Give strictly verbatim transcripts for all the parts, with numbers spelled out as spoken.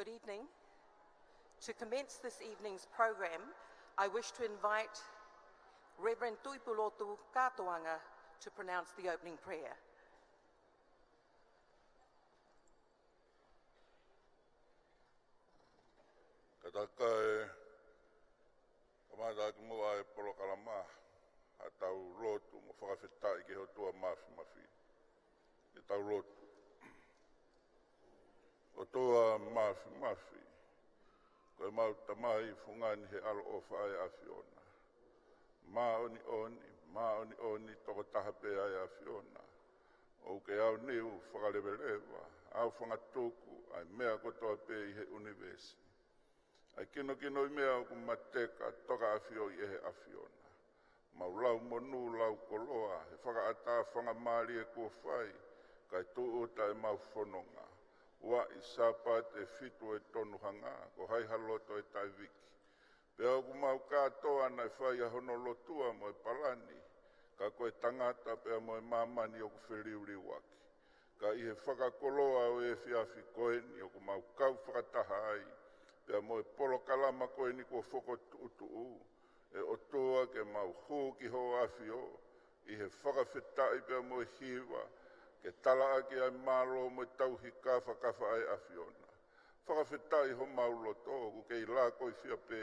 Good evening. To commence this evening's program, I wish to invite Reverend Tuipulotu Kātoanga to pronounce the opening prayer. Ka ta kae kamata atu muʻa e polokalama, ʻa tau lotu mo fakafetaʻi ki he ʻOtua Mafimafi. Ke tau lotu. ʻOtua Mafimafi, ko ʻemau Tamai, fungani he ʻaloʻofa ʻa e ʻAfiona. Māʻoniʻoni, māʻoniʻoni tokotaha pē ʻa e ʻAfiona. ʻOku ke aoniu fakaleveleva, aofangatuku ʻa e meʻa kotoa pē ʻi he ʻunivēsi. ʻA e kinokinoʻi meʻa ʻoku mateka tokaʻafioʻi ʻe he ʻAfiona. Mau lau monū lau koloa he fakaʻatā fakamālie kuo fai, kae tūʻuta ʻemau fononga. Ua ʻi Sāpate fitu ʻe tonu hangē ko hai ha loto ʻe taiviki. Pea ʻoku mau kātoa naʻe fai ʻa hono lotua mo e palani, ka ko e tangata pea mo e māmani ʻoku feliuliuaki. Ka ʻi he fakakoloa ʻo e efiafi ko eni ʻoku mau kau fakataha ai, pea mo e polokalama ko eni kuo fokotuʻutuʻu, ʻe ʻOtua ke mau hū ki hoʻo ʻAfio, ʻi he fakafetaʻi pea mo e hiva, ke talaʻaki ʻa e mālō mo e tauhi kāfakafa ʻa e ʻAfiona. Fakafetaʻi homau loto, ʻoku kei lākoifia pē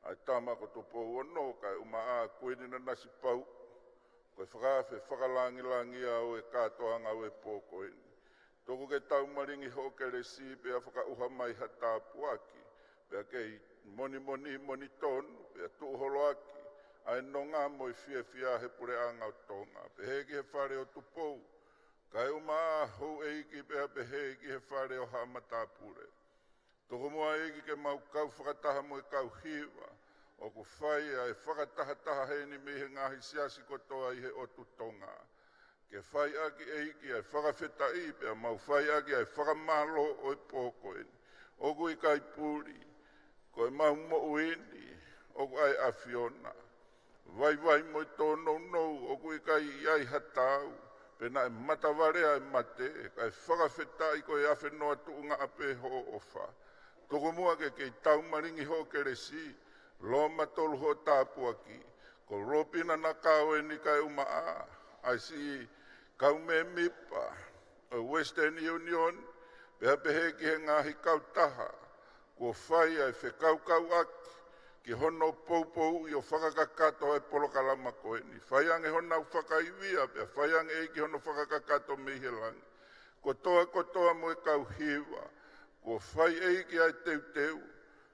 ʻa e tama ko Tupou Ono, kae ʻumaʻā Kuini Nanasipauʻu, ko e fakaafe fakalangilangi ia ʻo e kātoanga ʻo e pō ko eni. Tuku ke tau malingi hoʻo kelesi pea fakaʻuha mai ha tāpuaki, pea kei monimoni monitonu, pea tuʻuholoaki ʻa e nonga mo e fiefia he puleʻanga ʻo Tonga, pehē ki he fale ʻo Tupou, kae ʻumaʻā houʻeiki pea pehē ki he fale ʻo haʻa matāpule. Tuku muʻa ʻEiki ke mau kau fakataha mo e kau hiva, ʻoku fai ʻa e fakatahataha heni mei he ngaahi siasi kotoa ʻi he ʻotu Tonga. Ke fai ʻaki ʻEiki ʻa e fakafetaʻi pea mau fai ʻaki ʻa e fakamālō ʻo e pō ko eni. ʻOku ʻikai puli, ko ʻemau moʻui ni, ʻoku ʻa e ʻAfiona. Vaivai mo e tōnounou, ʻoku ʻikai ʻi ai ha taau, pe naʻe matavale ʻa e mate, kae fakafetaʻi ko e afe noa tuʻunga pē hoʻo ʻofa. Tuku muʻa ke kei tau malingi hoʻo kelesi, Loma tolu hoʻo tāpuaki, ko Lopina Nakao eni kae ʻumaʻā ʻa e siʻi kau mēmipa ʻo e Western Union, pea pehē ki he ngaahi kautaha kuo fai ʻa e fekaukauʻaki ki hono poupouʻi ʻo fakakakato ʻa e polokalama ko eni. Fai ange honau fakaivia, pea fai ange ʻEiki hono fakakakato mei he langi. Kotoa kotoa mo e kau hiva, kuo fai ʻEiki ʻa e teuteu,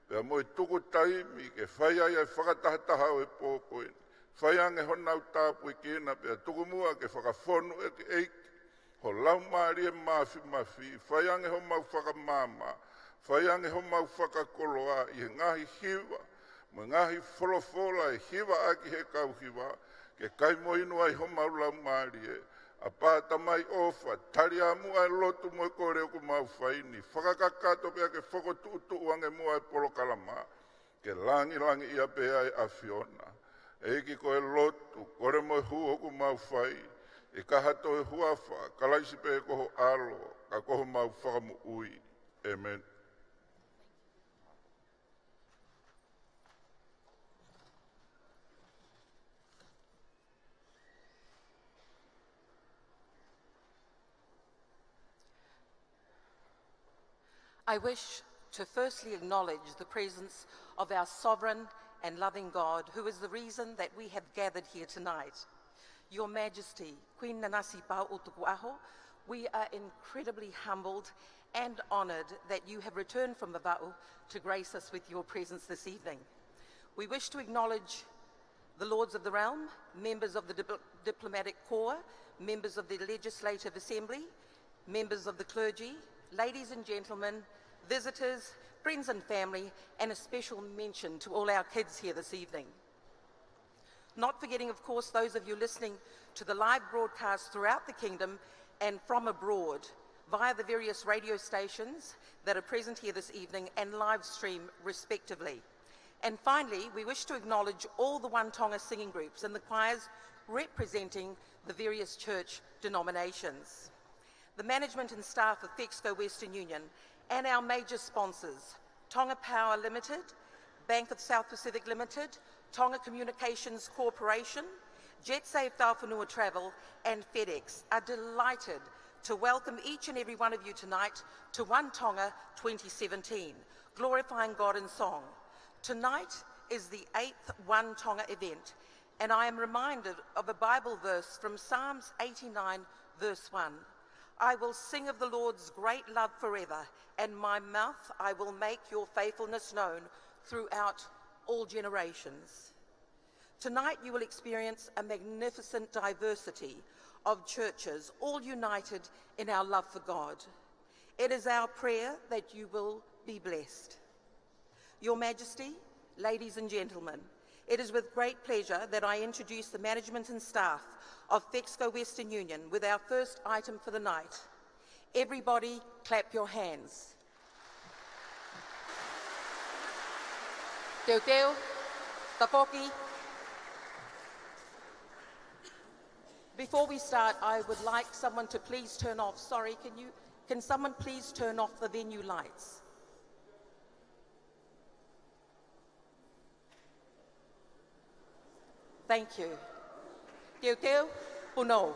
pea mo e tuku taimi ke fai ai ʻa e fakatahataha ʻo e pō ko eni. Fai ange honau tāpuekina, pea tuku muʻa ke fakafonu ʻEiki, ʻEiki, ho Laumālie Mafimafi, fai ange homau fakamaama, fai ange homau fakakoloa ʻi he ngaahi hiva, mo e ngaahi folofola ʻe hiva ʻaki he kau hiva, ke kai mo inu ai homau laumālie. ʻApā Tamai ʻofa, tali ā muʻa e lotu mo e kole ʻoku mau fai ni, fakakakato pea ke fokotuʻutuʻu ange muʻa e polokalama, ke langilangiʻia pē ʻa e ʻAfiona. ʻEiki, ko e lotu, kole mo e hū ʻoku mau fai, ʻi he kahato e huafa ʻo Kalaisi pē ko ho ʻAlo, ka ko homau Fakamoʻui. ʻĒmeni. I wish to firstly acknowledge the presence of our sovereign and loving God, who is the reason that we have gathered here tonight. Your Majesty, Queen Nanasipauʻu Tukuʻaho, we are incredibly humbled and honoured that you have returned from Vavaʻu to grace us with your presence this evening. We wish to acknowledge the Lords of the Realm, members of the Dipl-, Diplomatic Corps, members of the Legislative Assembly, members of the clergy, ladies and gentlemen, visitors, friends and family, and a special mention to all our kids here this evening. Not forgetting, of course, those of you listening to the live broadcast throughout the kingdom and from abroad via the various radio stations that are present here this evening and live stream respectively. And finally, we wish to acknowledge all the One Tonga singing groups and the choirs representing the various church denominations. The management and staff of Fexco Western Union and our major sponsors, Tonga Power Limited, Bank of South Pacific Limited, Tonga Communications Corporation, JetSafe Tauwhanua Travel, and FedEx, are delighted to welcome each and every one of you tonight to One Tonga twenty seventeen, Glorifying God in Song. Tonight is the eighth One Tonga event, and I am reminded of a Bible verse from Psalms eighty-nine, verse one. "I will sing of the Lord's great love forever, and my mouth I will make your faithfulness known throughout all generations." Tonight you will experience a magnificent diversity of churches, all united in our love for God. It is our prayer that you will be blessed. Your Majesty, ladies and gentlemen, it is with great pleasure that I introduce the management and staff of Fexco Western Union with our first item for the night. Everybody clap your hands. Teuteu, tafoki. Before we start, I would like someone to please turn off, sorry, can you, can someone please turn off the venue lights? Thank you. Teuteu, punou.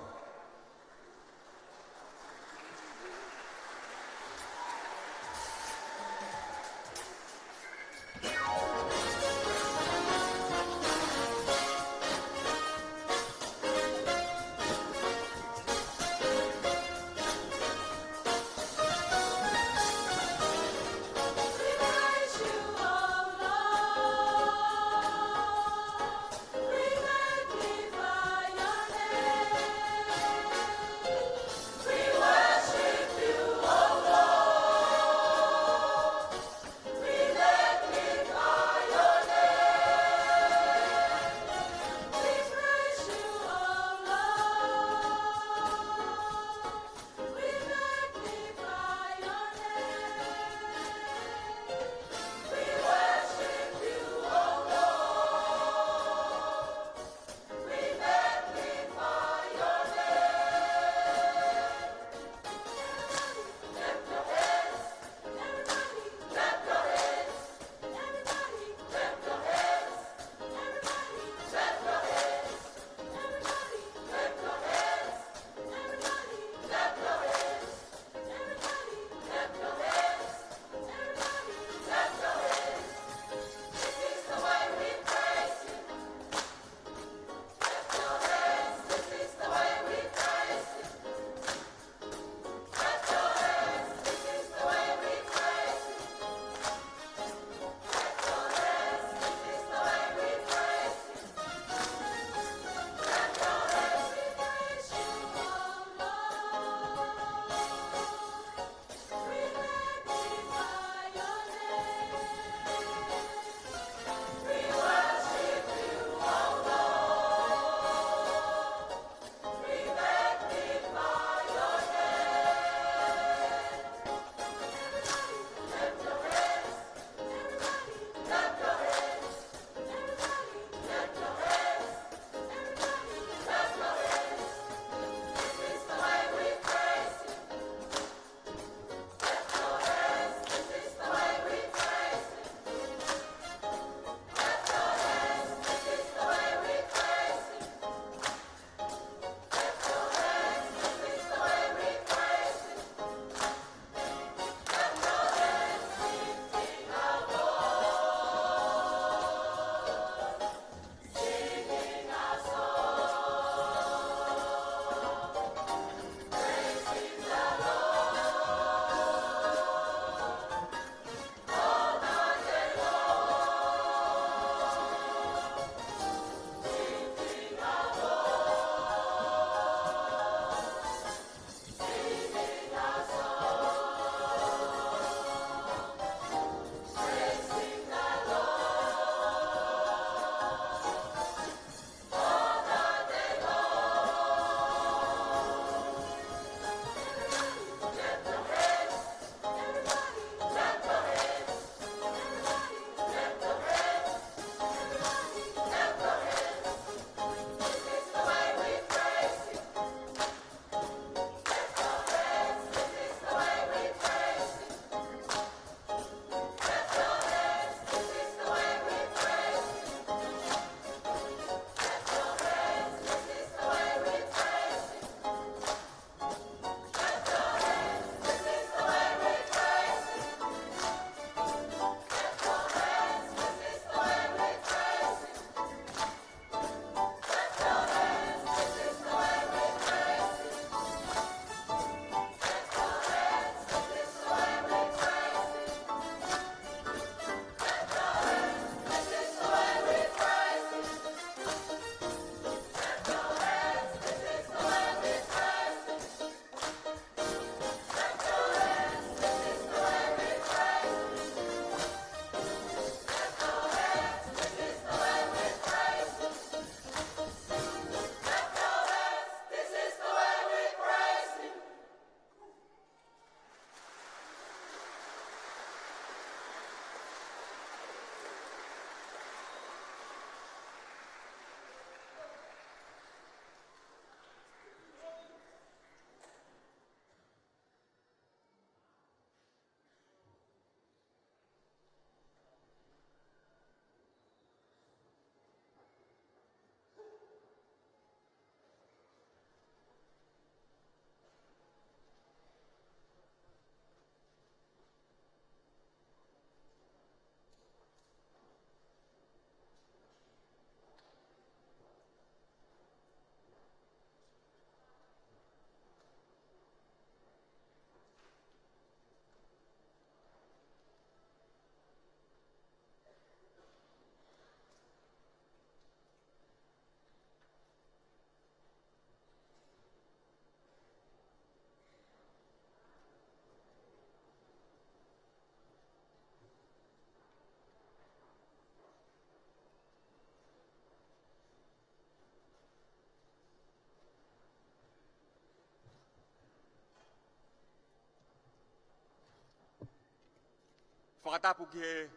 Fakatapu ki he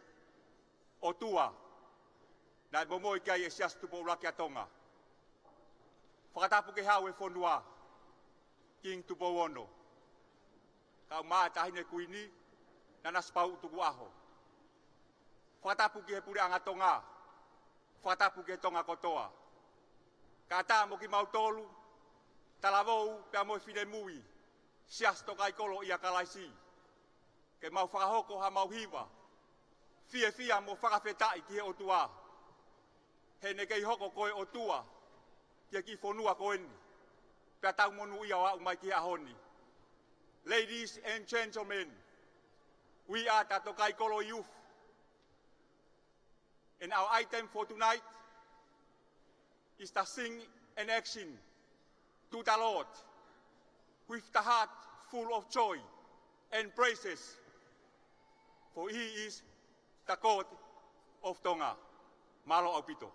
ʻOtua naʻe momoi ki ai e Siasi Tupou ʻUluaki ʻa Tonga. Fakatapu ki he Hau ʻo e fonua, Kingi Tupou Ono, kae ʻumaʻā e Taʻahine Kuini, Nanasipauʻu Tukuʻaho. Fakatapu ki he Puleʻanga Tonga. Fakatapu ki he Tonga kotoa. Kae ʻatā mo kimautolu, talavou pea mo e finemui, Siasi Tokaikolo ʻia Kalaisi, ke mau fakahoko hamau hiva fiefia mo fakafetaʻi ki he ʻOtua, he naʻe kei hoko ko e ʻOtua ki he kiʻi fonua ko eni, pea tau monūʻia ʻo aʻu mai ki he ʻaho ni. Ladies and gentlemen, we are the Tokaikolo Youth. And our item for tonight is the sing and action to the Lord with the heart full of joy and praises, for he is the God of Tonga. Mālō ʻaupito.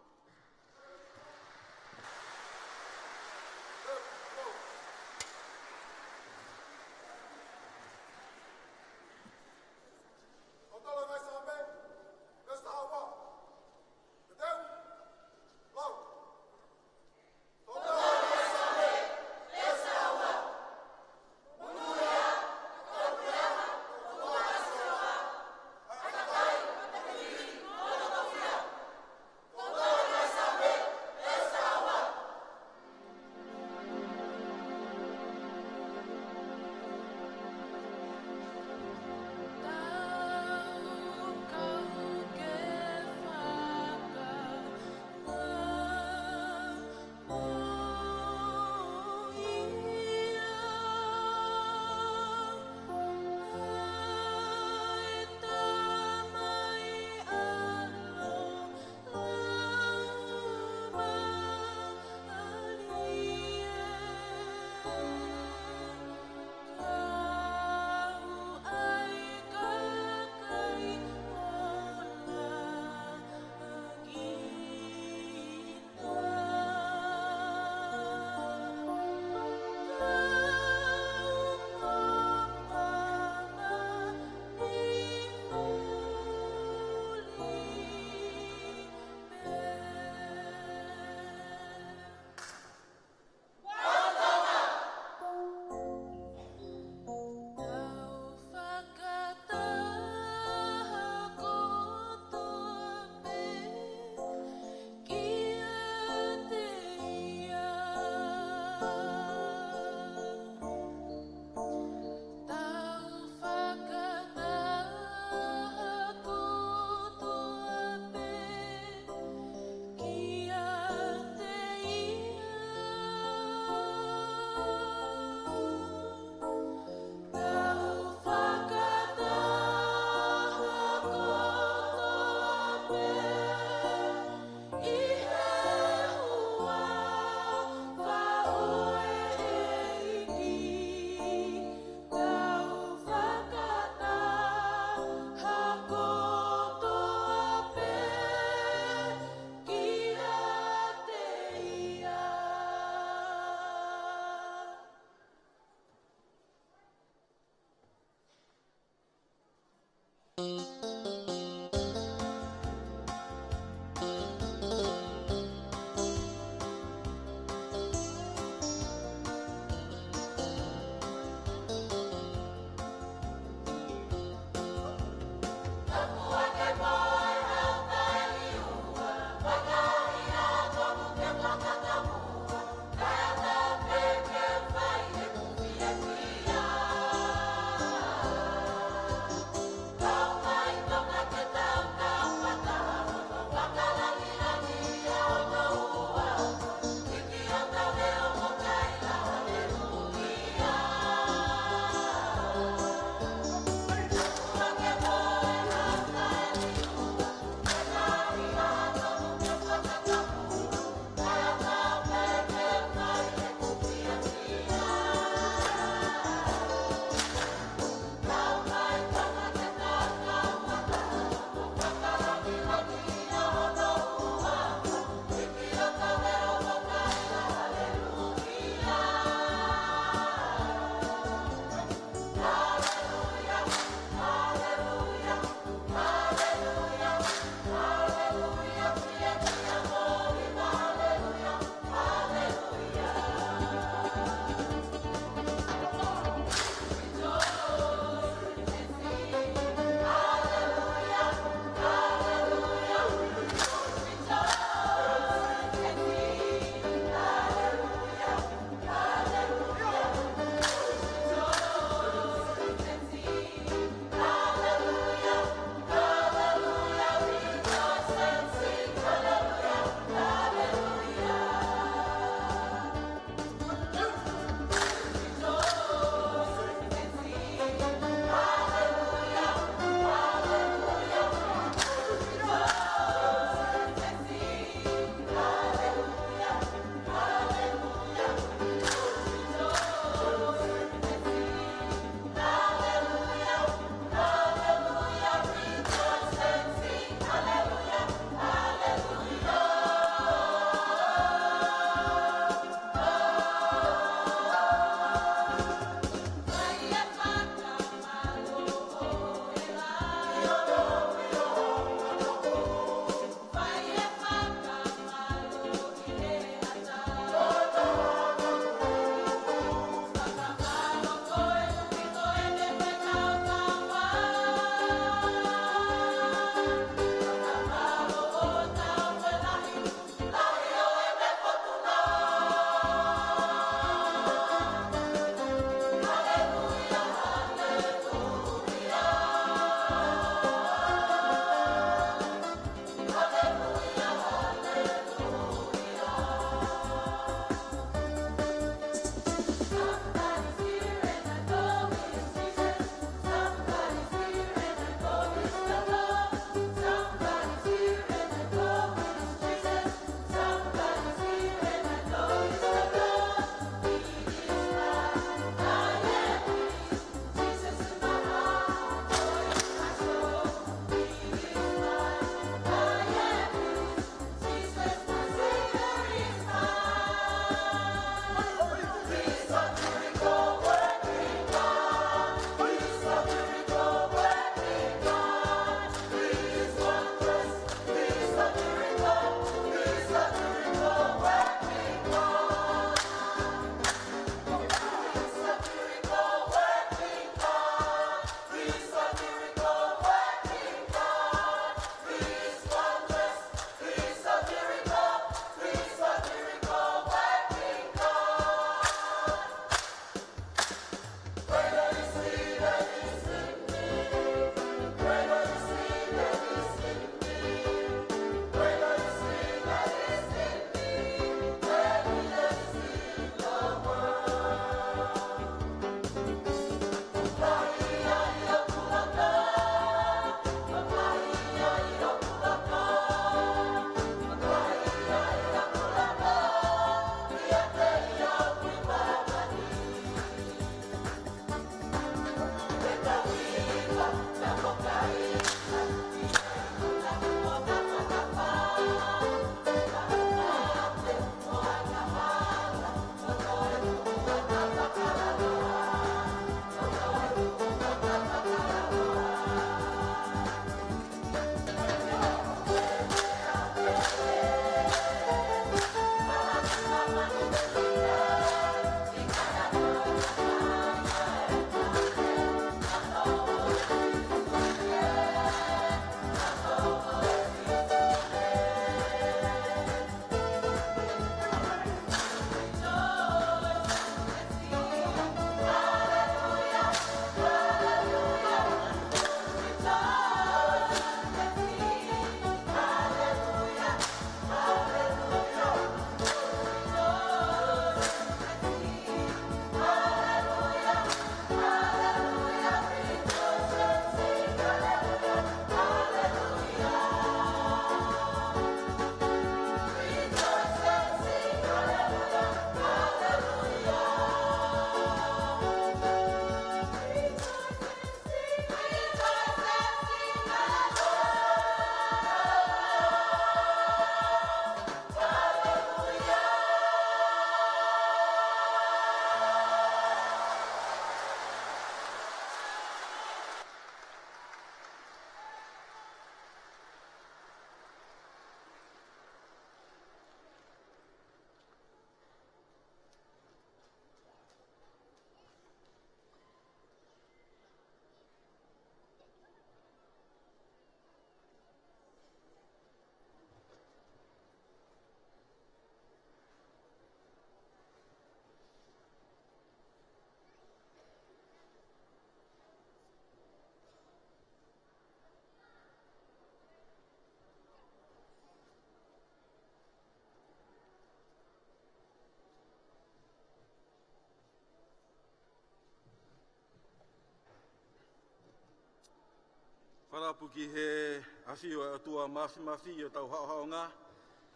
Fakatapu ki he ʻafio ʻa e ʻOtua Māfimafi ʻi hotau haʻohaʻonga,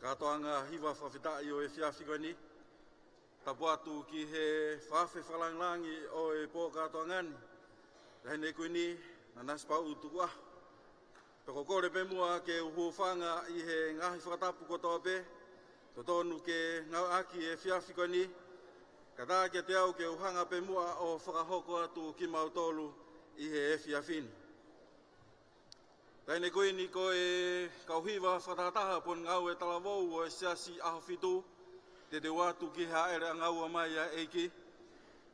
kātoanga hiva fakafetaʻi ʻo e efiafi ko eni. Tapu atu ki he fakaafe fakalāngilangi ʻo e pō kātoanga ni, Taʻahine Kuini Nanasipauʻu Tukuʻaho. Pea ko e kole pē muʻa ke u hūfanga ʻi he ngaahi fakatapu kotoa pē, totonu ke ngāueʻaki e efiafi ko eni, ka tā kiate au ke u hanga pē muʻa ʻo fakahoko atu kimautolu ʻi he efiafi ni. Taʻahine Kuini, ko e kau hiva fakatahataha poningāue talavou ʻo e Siasi ʻAhofitu, te u ʻoatu ki he hāʻele ʻangaua mai ʻa e ʻEiki.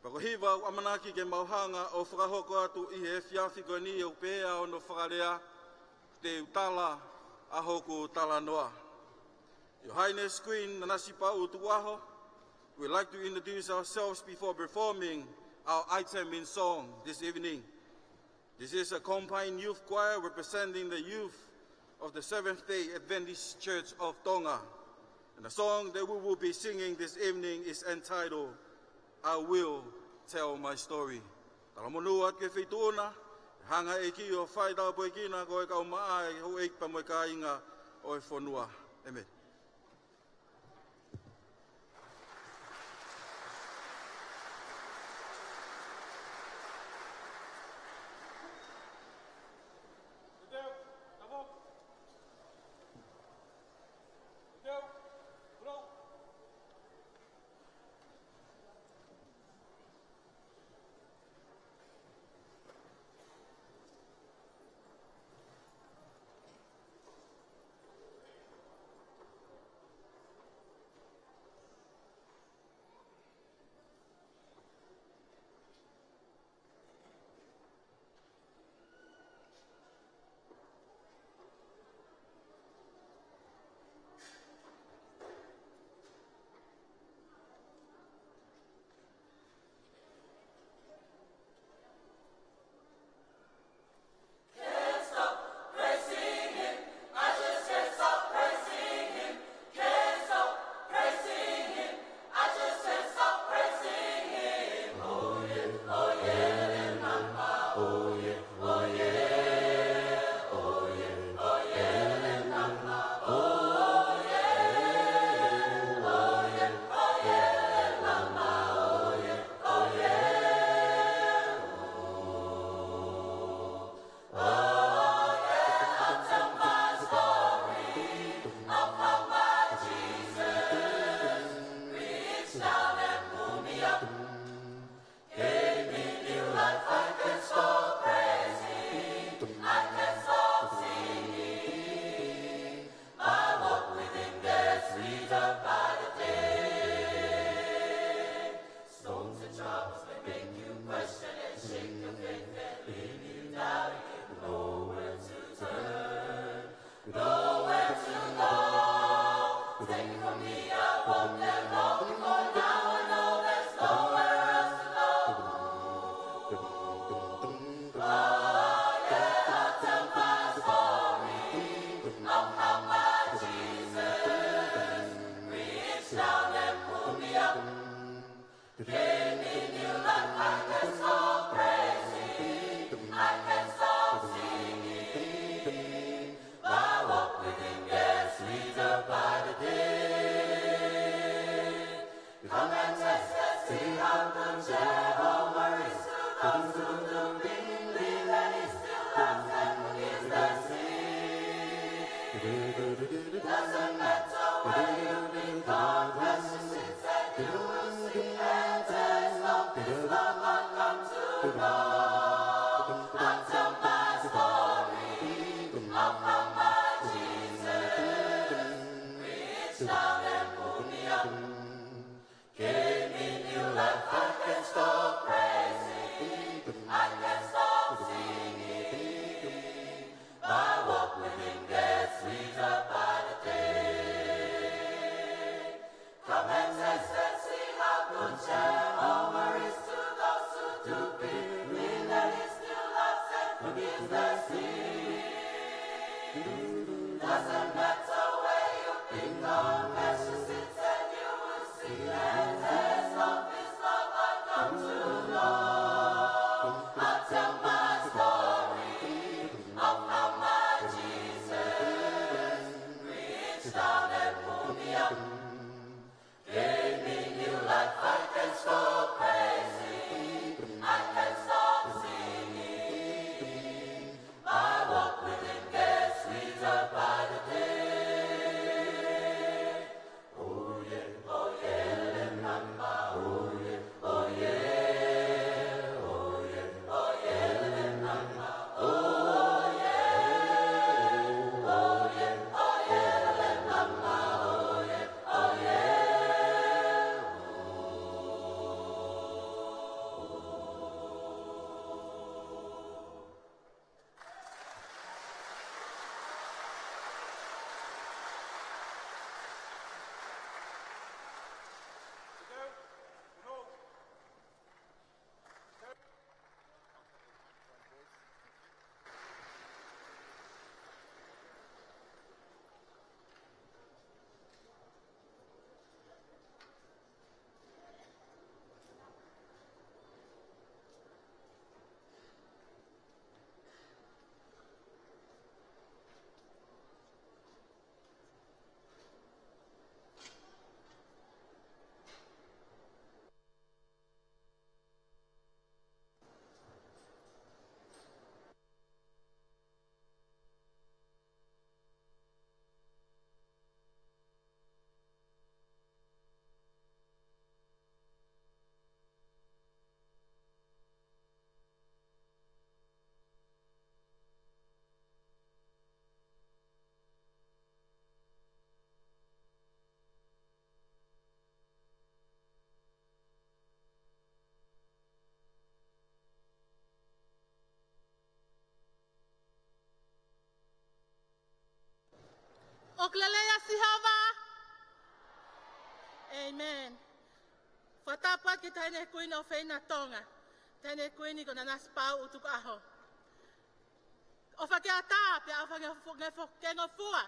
Pea ko e hiva ʻoku ʻamanaki ke mau hanga ʻo fakahoko atu ʻi he efiafi ko eni ʻoku pehē hono fakalea, Te u tala ʻa hoku talanoa. Your Highness Queen Nanasipauʻu Tukuʻaho, we'd like to introduce ourselves before performing our item in song this evening. This is a combined youth choir representing the youth of the Seventh-day Adventist Church of Tonga. And the song that we will be singing this evening is entitled, I Will Tell My Story. Talamonū atu ki he Feituʻu na, hanga ʻe he ʻEiki ʻo fai tāpuekina ko e kau maʻa ʻa e houʻeiki pea mo e kāinga ʻo e fonua. ʻĒmeni. Storms and troubles may make you question and shake your faith and leave you doubting, nowhere to turn, nowhere to go. Take it from me, I won't let go. For now I know there's nowhere else to go. Oh yeah, I'll tell my story of how my Jesus reached down and pulled me up. Gave me new life, I can't stop praising, I can't stop singing. My walk with him gets sweeter by the day. Come and taste and see how good Jehovah is to those who do believe that he still loves and forgives their sins. Doesn't matter where you've been, confess your sins and you will see and taste of his love. I've come to know, I'll tell my story of how my Jesus reached down and pulled me up. Gave me new life, I can't stop praising, I can't stop singing. My walk with him gets sweeter by the day. Come and taste and see how good Jehovah is to those who do believe that he still loves and forgives their sins. Doesn't matter where you've been, confess your sins and you will see and taste of his love. I've come to know, I'll tell my story of how ʻOku lelei ʻa Sihova. ʻĒmeni. Fakatapu atu ki he Taʻahine Kuini ʻofeina Tonga, Taʻahine Kuini ko Nanasipauʻu Tukuʻaho. ʻOfa ke ʻatā pea ʻofa ke ngofua, ke ngofua,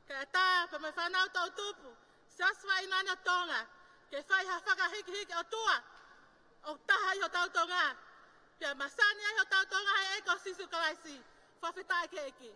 ke ʻatā pea mo e fānau toʻutupu, Siasi Vaʻinane ʻo Tonga, ke fai ha fakahikihiki ʻOtua ʻoku taha ʻi hotau Tonga, pea masani ai hotau Tonga he ʻEiki ko Sīsū Kalaisi. Fakafetaʻi ki he ʻEiki.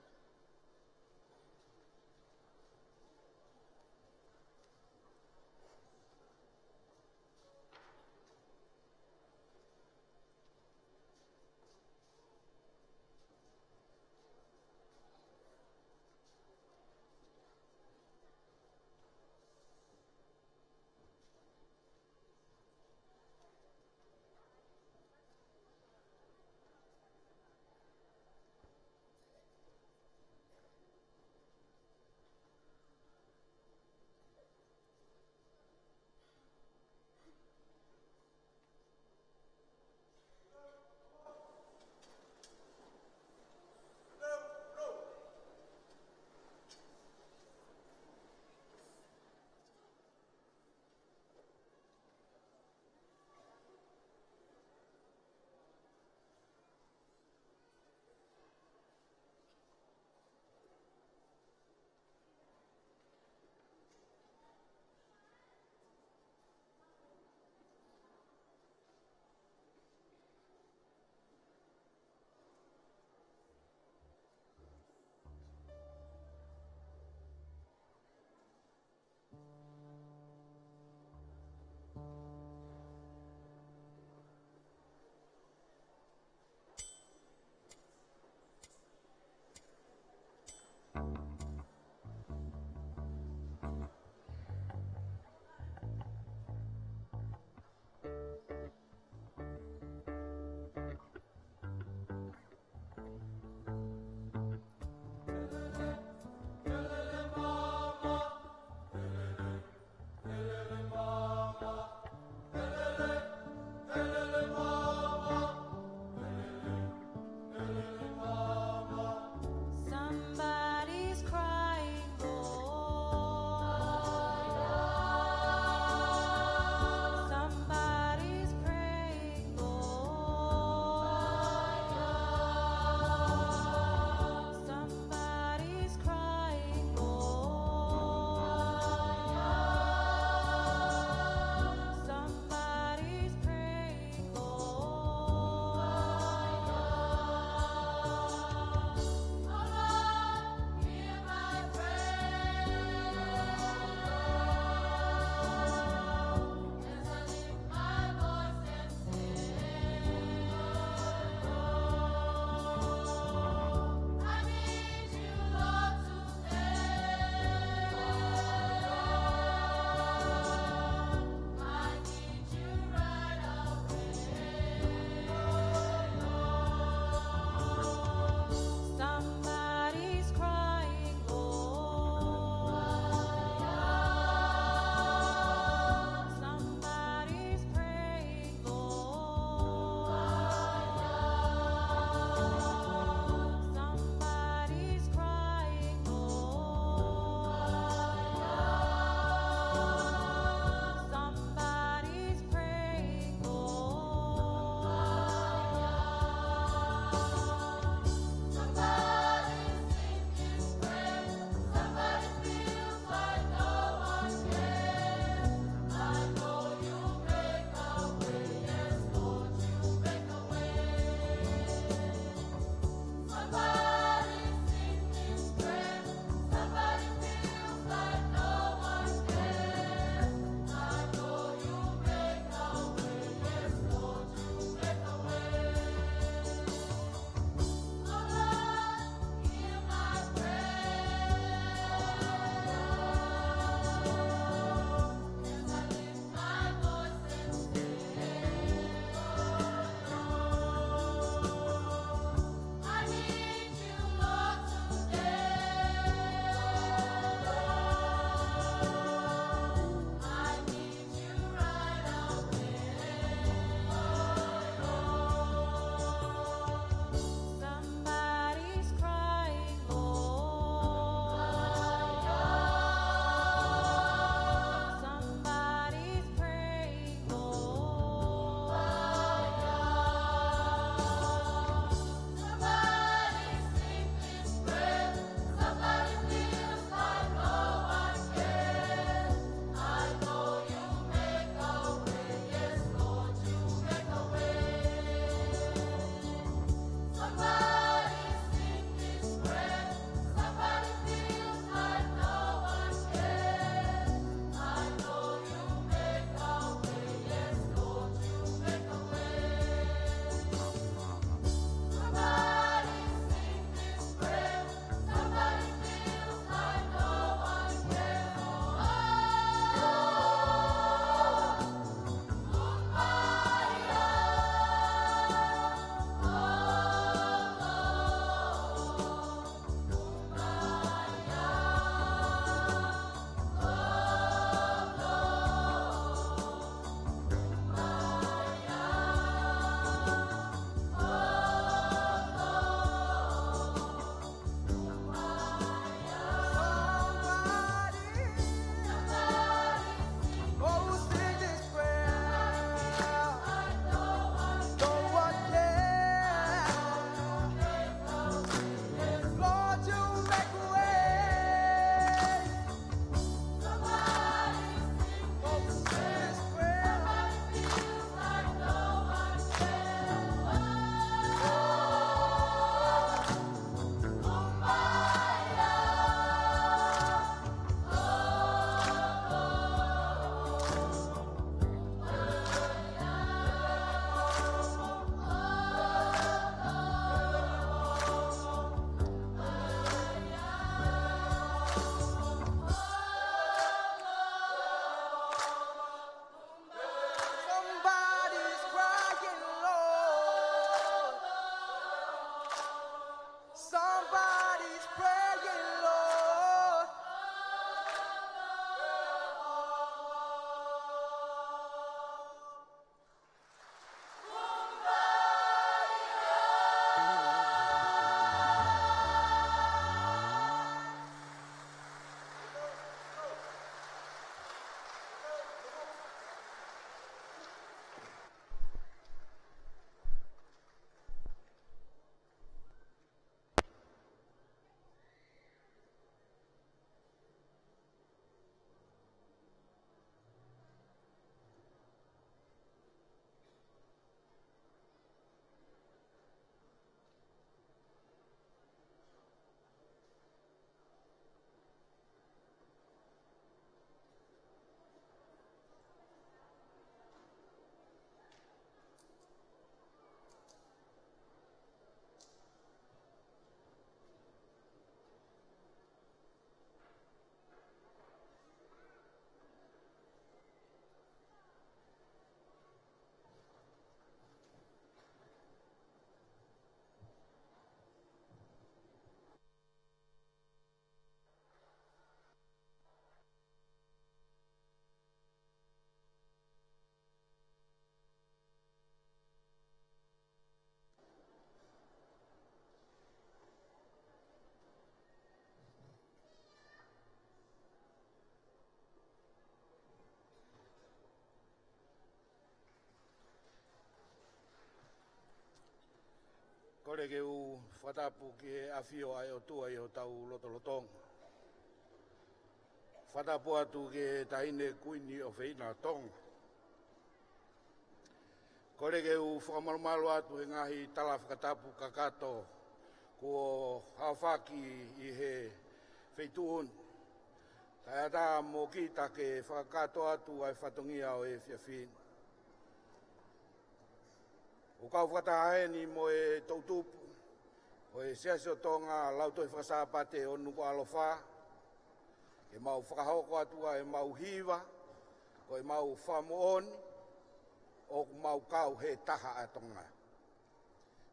Kole ke u fakatapu ki he ʻafio ʻa e ʻOtua ʻi hotau lotolotonga. Fakatapu atu ki he Taʻahine Kuini ʻOfeina Tonga. Kole ke u fakamalumalu atu he ngaahi tala fakatapu kakato kuo aofaki ʻi he feituʻu ni. Kae ʻatā mo kita ke fakakakato atu ʻa e fatongia ʻo e efiafi ni. ʻOku ou kau fakataha heni mo e toʻutupu ʻo e Siasi ʻo Tonga Lautohi Fakasāpate ʻo Nukuʻalofa, ke mau fakahoko atu ʻa ʻemau hiva, ko ʻemau fakamoʻoni ʻoku mau kau he taha ʻa Tonga.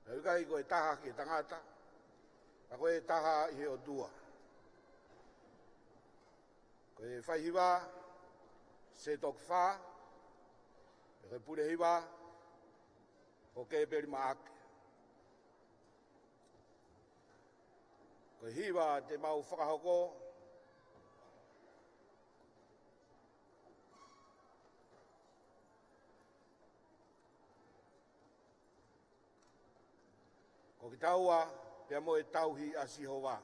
Pea ʻoku ʻikai ko e taha ki he tangata, ka ko e taha ʻi he ʻOtua. Ko e faihiva, Sētoki Fā, pea ko e pule hiva, ko Kēpeli Maʻake. Ko e hiva te mau fakahoko, ko kitaua pea mo e tauhi ʻa Sihova.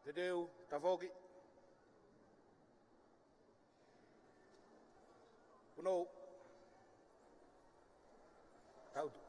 Te teu, tafoki. Punou. Tautu.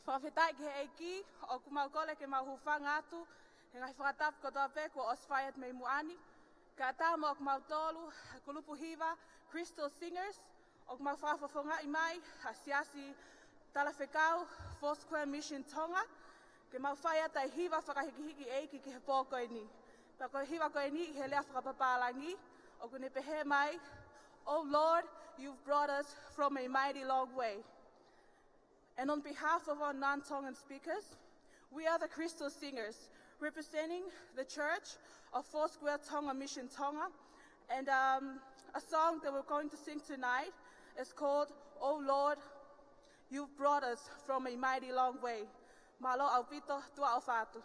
Fakafetaʻi ki he ʻEiki, ʻoku mau kole ke mau hūfanga atu he ngaahi fakatapu kotoa pē kuo ʻosi fai atu mei muʻa ni. Kae ʻatā mo kimautolu, kulupu hiva, Crystal Singers, ʻoku mau fakafofongaʻi mai ʻa e siasi talafekau Foursquare Mission Tonga, ke mau fai atu ʻa e hiva fakahikihiki ʻEiki ki he pō ko eni. Pea ko e hiva ko eni ʻi he lea fakapapālangi, ʻoku ne pehē mai, "Oh Lord, you've brought us from a mighty long way." And on behalf of our non-Tongan speakers, we are the Crystal Singers, representing the Church of Foursquare Tonga Mission Tonga. And, um, a song that we're going to sing tonight is called "Oh Lord, You've Brought Us from a Mighty Long Way." Mālō ʻaupito, tuʻa ʻofa atu.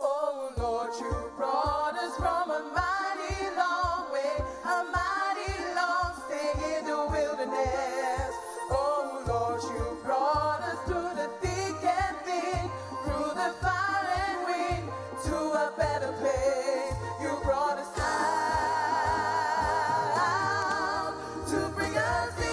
Oh Lord, you brought us from a mighty long way, a mighty long stay in the wilderness. Oh Lord, you brought us through the thick and thin, through the fire and wind, to a better place. You brought us out to bring us in.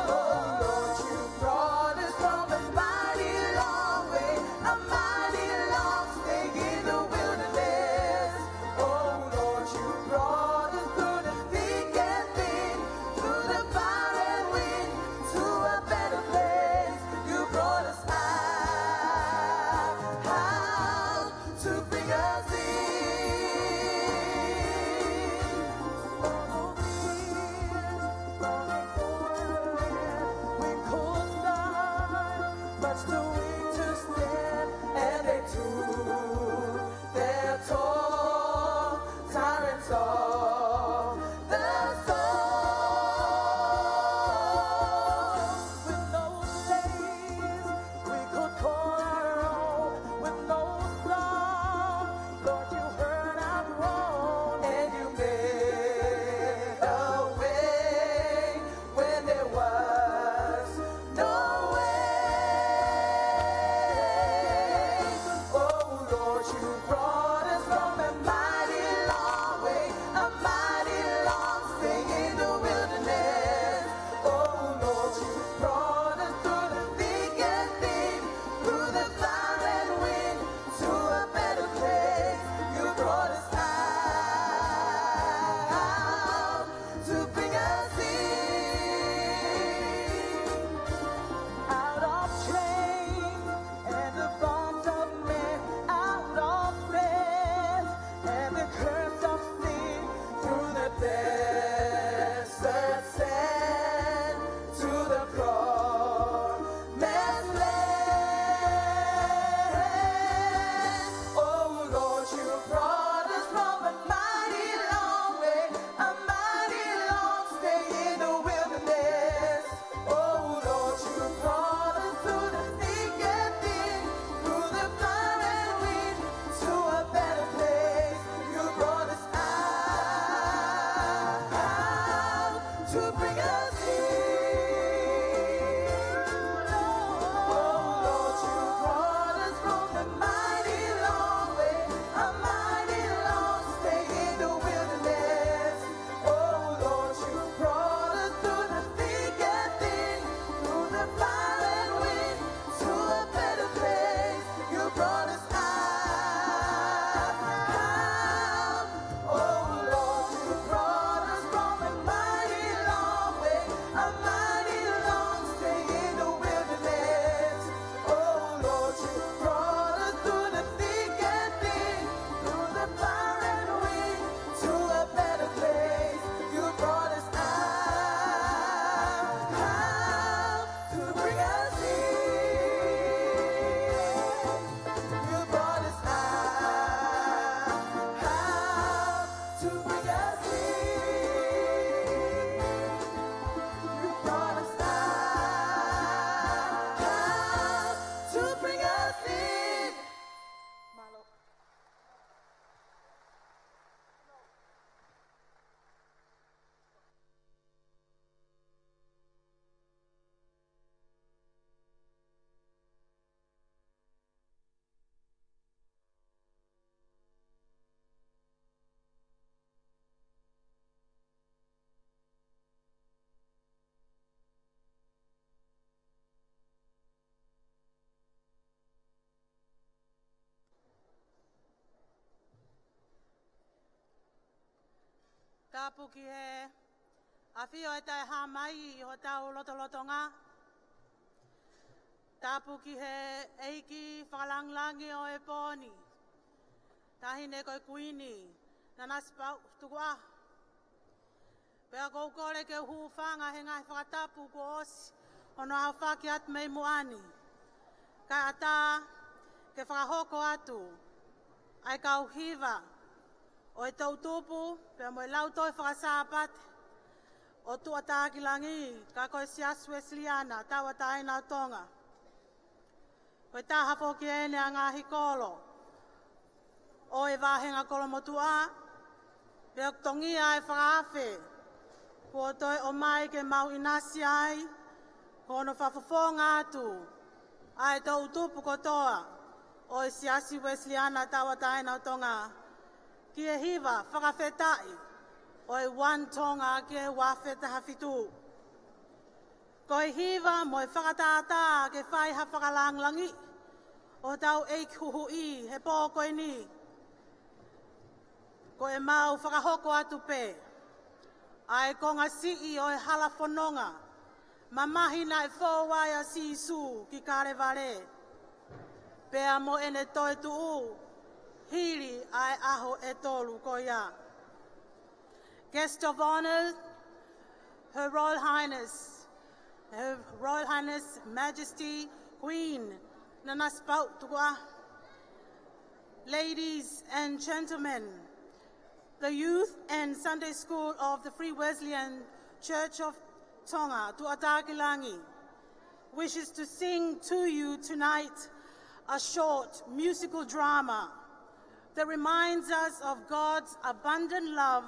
Oh Lord, you brought us from a mighty long way, a mighty long stay in the wilderness. Oh Lord, you brought us through the thick and thin, through the fire and wind, to a better place. You brought us out, out to bring us in. All the years running for a land we could not, much too weak to stand, and they took their toll, tyrants of the soul. With no place we could call our own, with no song, Lord, you heard our groan, and you made a way when there was no way. Tapu ki he ʻafio ʻa e Taʻehāmai ʻi hotau lotolotonga. Tapu ki he ʻEiki Fakalāngilangi ʻo e pō ni, Taʻahine ko e Kuini Nanasipauʻu Tukuʻaho. Pea ʻoku ou kole ke u hūfanga he ngaahi fakatapu kuo ʻosi hono aofaki atu mei muʻa ni, kae ʻatā ke fakahoko atu ʻa e kau hiva ʻo e toʻutupu pea mo e lautohi faka-Sāpate ʻo Tuʻatākilangi, ka ko e Siasi Uēsiliana Tauʻatāina ʻo Tonga. Ko e taha foki eni ʻa e ngaahi kolo ʻo e vāhenga kolomotuʻa, pea ʻoku tongia ʻa e fakaafe kuo toe ʻomai ke mau ʻinasi ai, ko hono fakafofonga atu ʻa e toʻutupu kotoa ʻo e Siasi Uēsiliana Tauʻatāina ʻo Tonga ki he hiva fakafetaʻi ʻo e One Tonga ki he ua afe taha fitu. Ko e hiva mo e fakatātā ke fai ha fakalāngilangi ʻo hotau ʻEiki Huhuʻi he pō ko eni. Ko e mau fakahoko atu pē ʻa e konga siʻi ʻo e hala fononga mamahi naʻe fou ai ʻa Sīsū ki Kalevale, pea mo ʻene toetuʻu hili ʻa e ʻaho ʻe tolu ko ia. Guest of honor, Her Royal Highness, Her Royal Highness Majesty Queen Nanasipauʻu Tukuʻaho. Ladies and gentlemen, the youth and Sunday School of the Free Wesleyan Church of Tonga, Tuʻatākilangi, wishes to sing to you tonight a short musical drama that reminds us of God's abundant love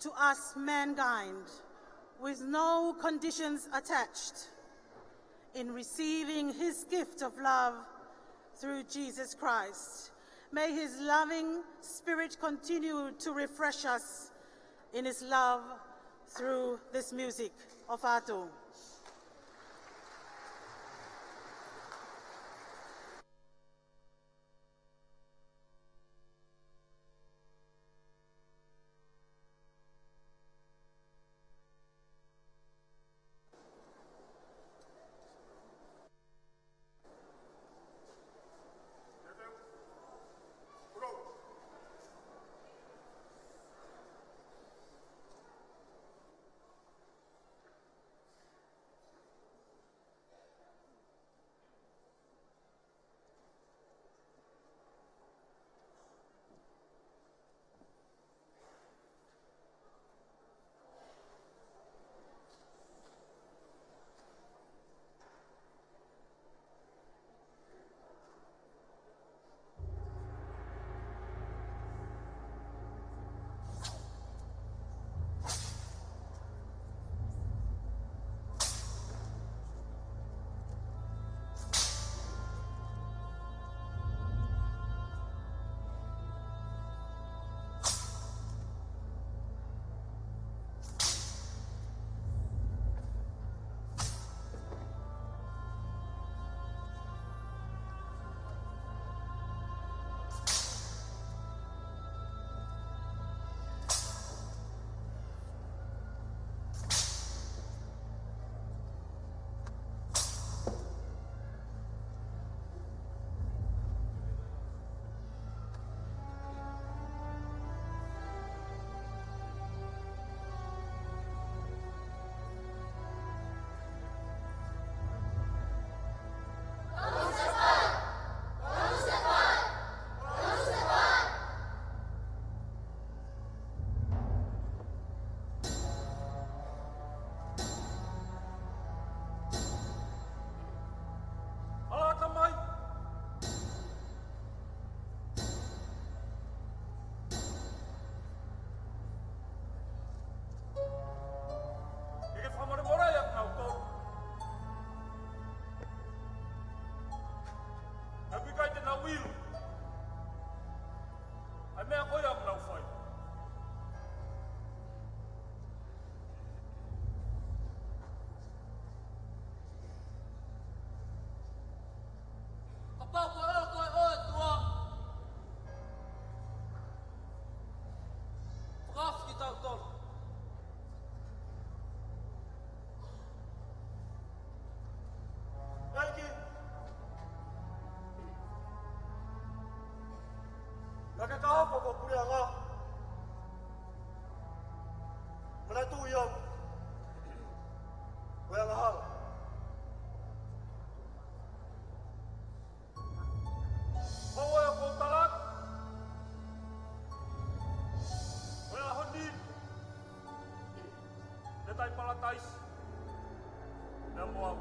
to us, mankind, with no conditions attached, in receiving his gift of love through Jesus Christ. May his loving spirit continue to refresh us in his love through this music. ʻOfa atu. ʻAla atu mai. Ke ke fakamolemole ʻa kinautolu. Naʻe ʻikai te nau ʻilo ʻa e meʻa ko ia ʻoku nau fai. Kapau ko e ʻOtua, fakahaofi kitautolu. Anga. Manatuʻi au. Ko e angahala. Ko e ʻuhinga ʻoku ou tala atu, ko e ʻaho ni, te tai palataisi. Naʻa mo au.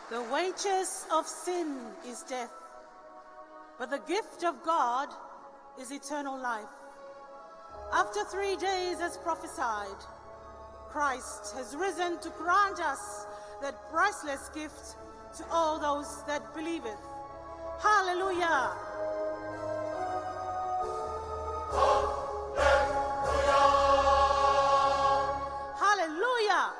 The wages of sin is death, but the gift of God is eternal life. After three days, as prophesied, Christ has risen to grant us that priceless gift to all those that believeth. Hallelujah! Hallelujah!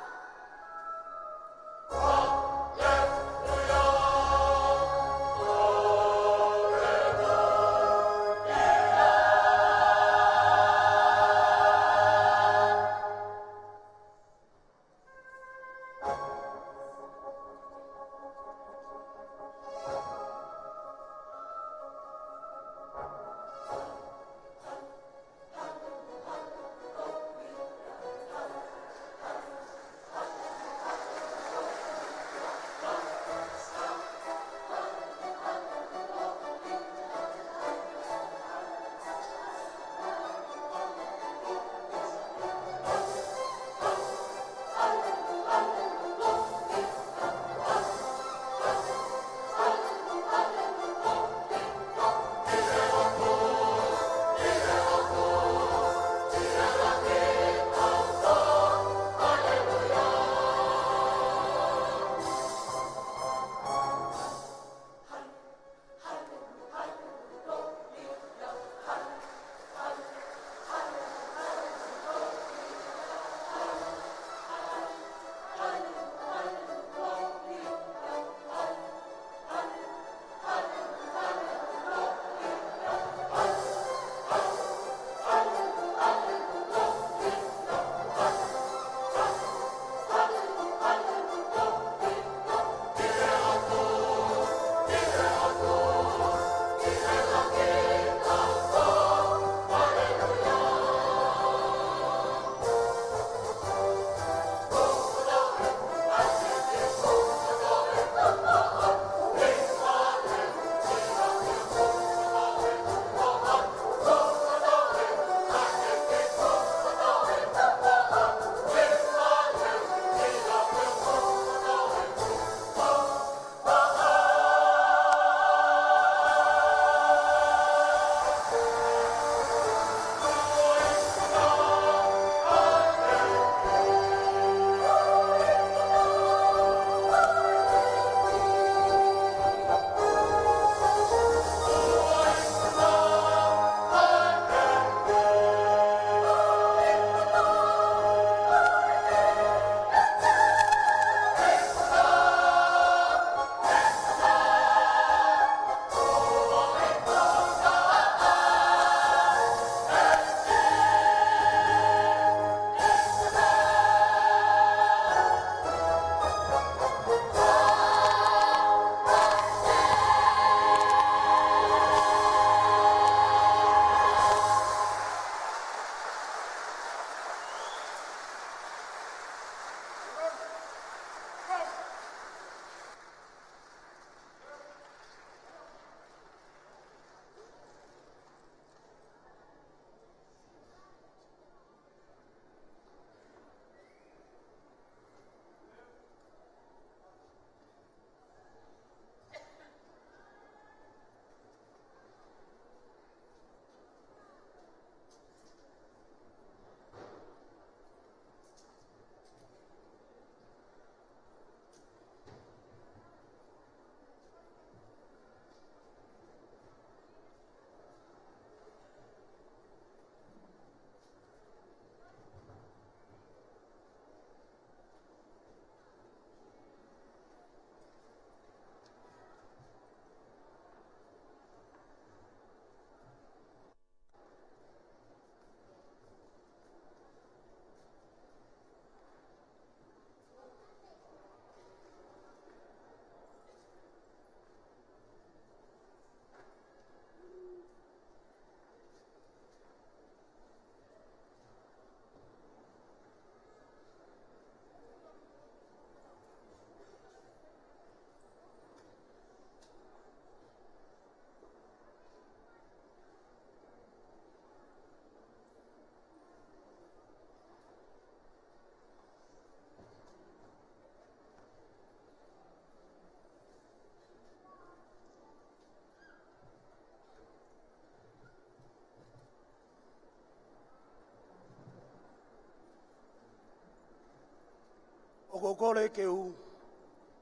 ʻOku ou kole ke u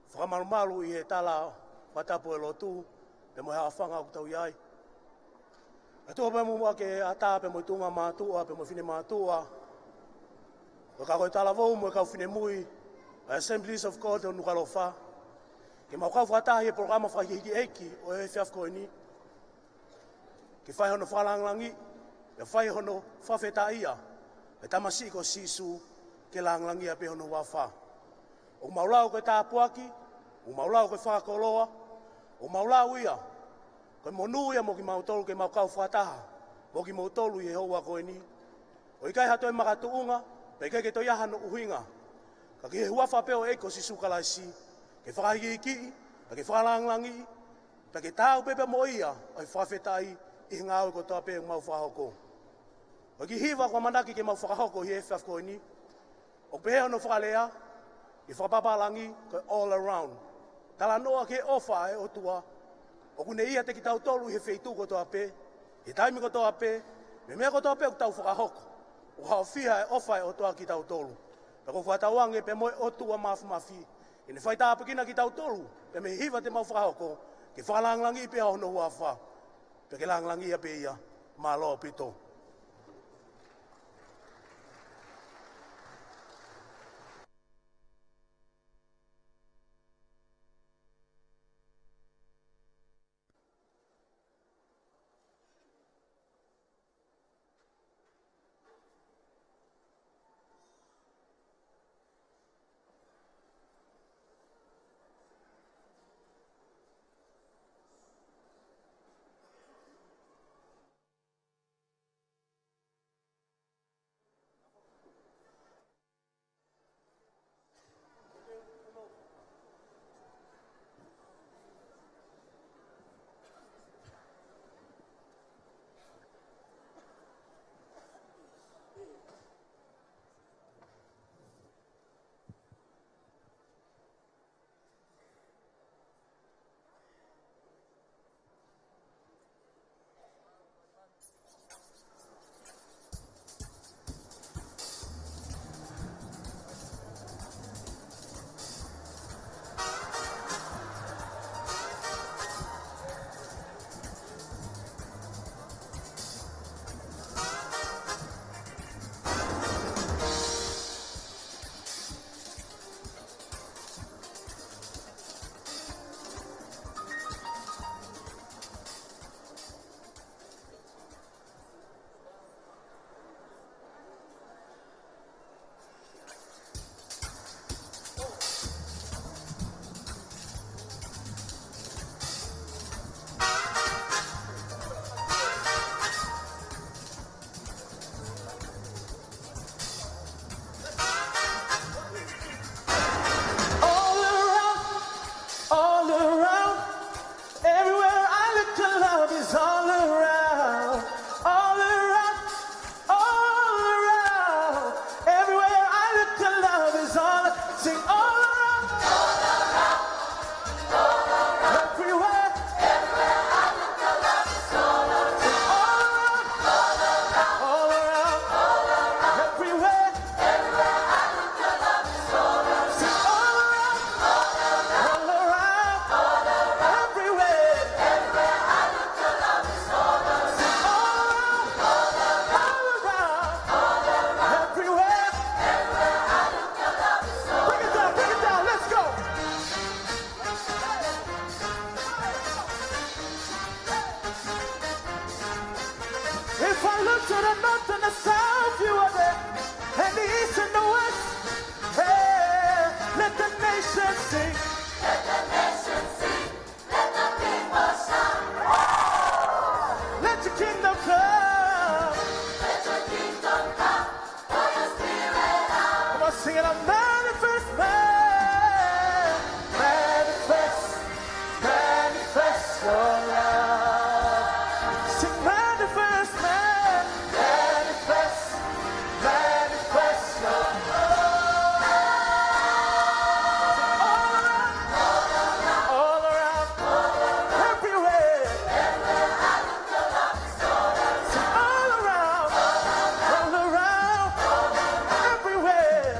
fakamalumalu ʻi he tala fakatapu ʻo e lotu, pea mo e haʻofanga ʻoku tau ʻi ai. ʻOtua pea mo muʻa ke ʻatā pea mo e tuʻunga mātuʻa, pea mo e finemātuʻa, ʻo e kau talavou mo e kau finemui ʻo e Assemblies of God ʻo Nukuʻalofa, ke mau kau fakataha ʻi he polokalama fakaʻeiʻeiki ʻo e efiafi ko eni, ke fai hono fakalāngilangi, pea fai hono fakafetaʻia ʻa e tamasiʻi ko Sīsū, ke lāngilangiʻia pē hono huafa. ʻOku mau lau ko e tāpuaki, ʻoku mau lau ko e fakakoloa, ʻoku mau lau ia ko e monū ia mo kimautolu ke mau kau fakataha mo kimoutolu ʻi he houa ko eni. ʻOku ʻikai ha toe makatuʻunga, pea ʻikai ke toe ʻi ai hano ʻuhinga, ka ki he huafa pē ʻo e ʻEiki ko Sīsū Kalaisi, ke fakaikiiki, pea ke fakalāngilangiʻi, pea ke taau pē pea mo ia ʻa e fakafetaʻi ʻi he ngāue kotoa pē ʻoku mau fakahoko. ʻOku ʻi ai e hiva ʻoku ou ʻamanaki ke mau fakahoko ʻi he efiafi ko eni. ʻOku pehē hono fakalea ʻi he fakapapālangi ko e all around. Talanoa ki he ʻofa ʻa e ʻOtua ʻoku ne ʻiate kitautolu ʻi he feituʻu kotoa pē, ʻi he taimi kotoa pē, mo e meʻa kotoa pē ʻoku tau fakahoko. ʻOku haʻofia e ʻofa ʻa e ʻOtua kitautolu. Pea ʻoku ou fakatauange pea mo e ʻOtua Māfimafi, ʻe ne faitāpuekina kitautolu pea mei he hiva te mau fakahoko, ke fakalāngilangiʻi pē hono huafa, pea ke lāngilangiʻia pē ia. Mālō ʻaupito. All around, all around, everywhere I look, your love is all around. All around, all around, everywhere I look, your love is all. Sing all around, everywhere. Sing all around, all around, everywhere. Sing all around, all around, everywhere. Sing all around, all around, everywhere. Break it down, break it down, let's go. If I look to the north and the south, you are there, and the east and the west. Hey, let the nation sing. Let the nation sing. Let the people shout. Let your kingdom come. Let your kingdom come. Come on, sing it out. Manifest, man-, manifest, manifest your love. Sing manifest, man-, manifest, manifest your love. Sing all around, all around, everywhere. Sing all around, all around, everywhere.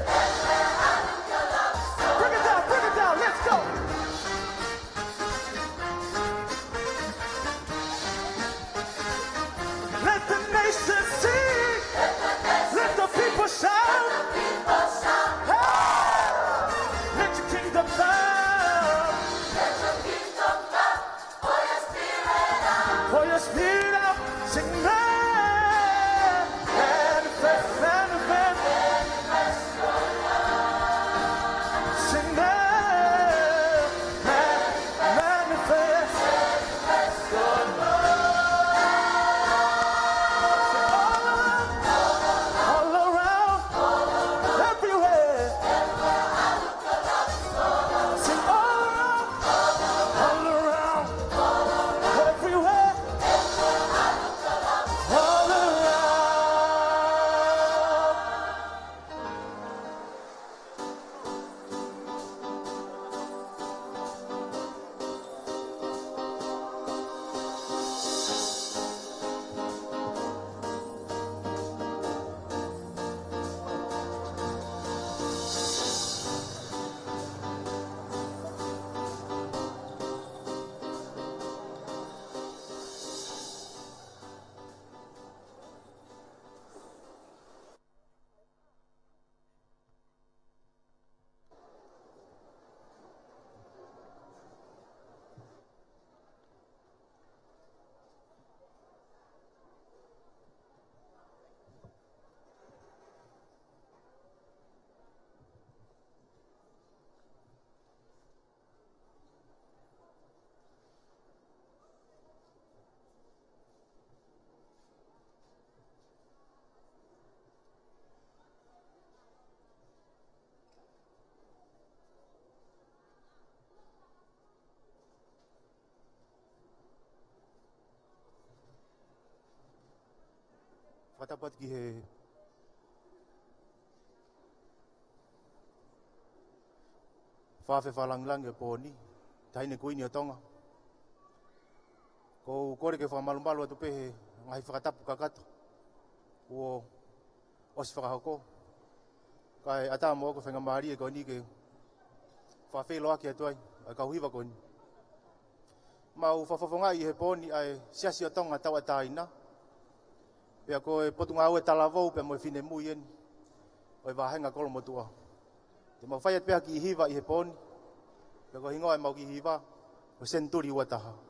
Fakatapu atu ki he Faafe Fakalāngilangi ʻo e pō ni, Taʻahine Kuini ʻo Tonga. ʻOku ou kole ke fakamalumalu atu pē he ngaahi fakatapu kakato kuo ʻosi fakahoko. Kae ʻatā moʻoku e faingamālie ko eni ke fakafeʻiloaki atu ai ʻa e kau hiva ko eni. Mau fakafofongaʻi he pō ni ʻa e Siasi ʻo Tonga Tauʻatāina, pea ko e Potungāue Talavou pea mo e finemui eni ʻo e vāhenga Kolomotuʻa. Te mau fai atu pē ha kiʻi hiva ʻi he pō ni, pea ko e hingoa ʻemau kiʻi hiva ko e Senituli Ua Taha.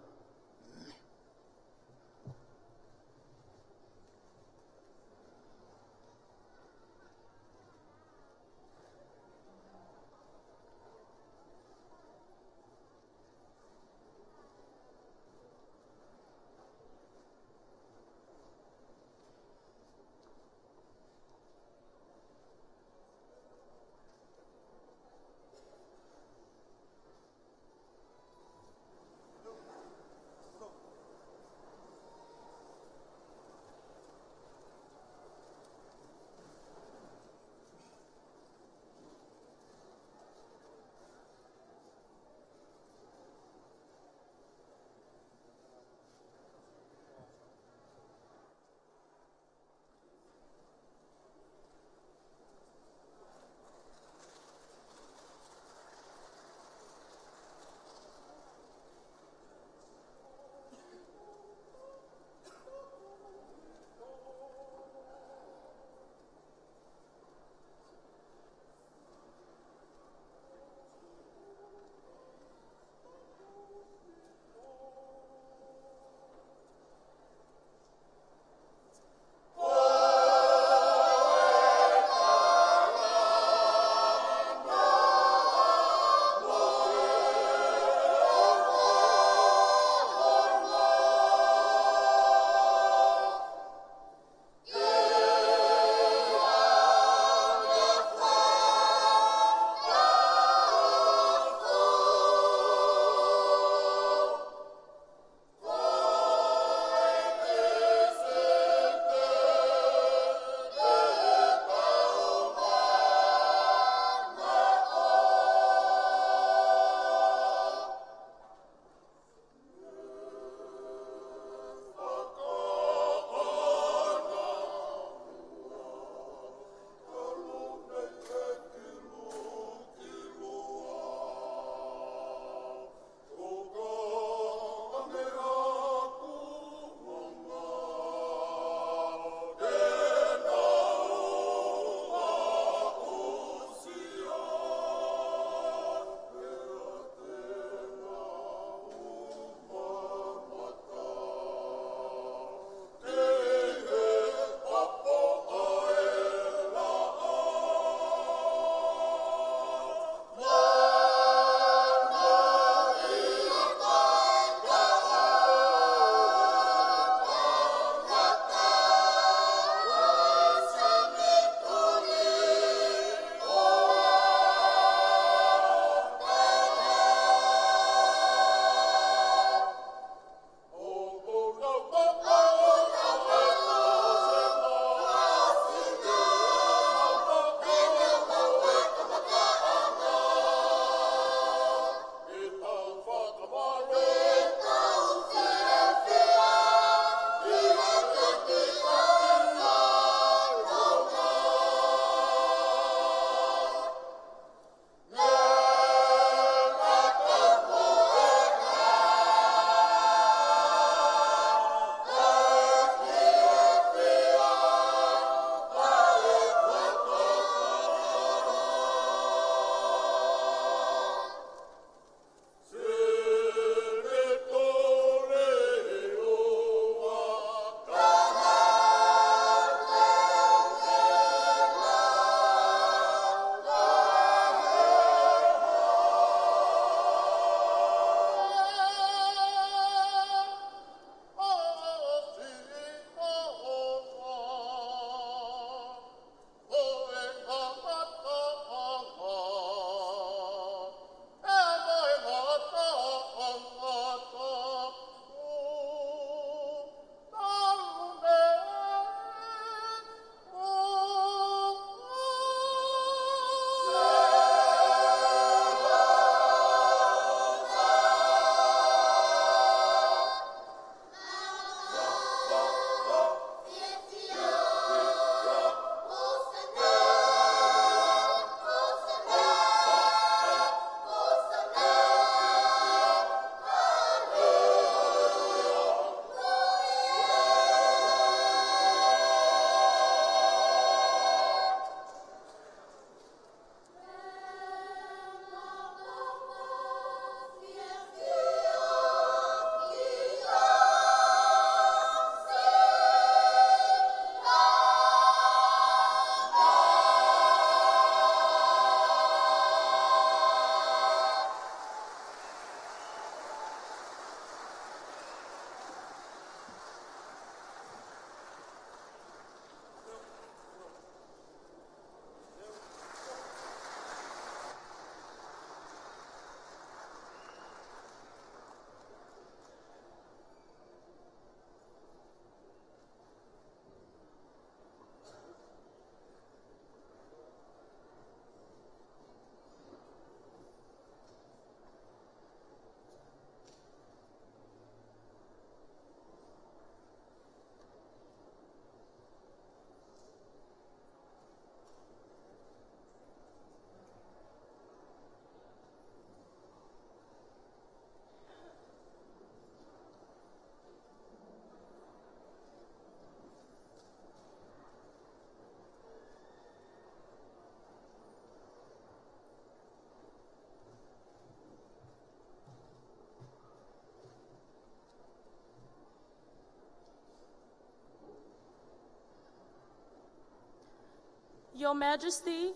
Your Majesty,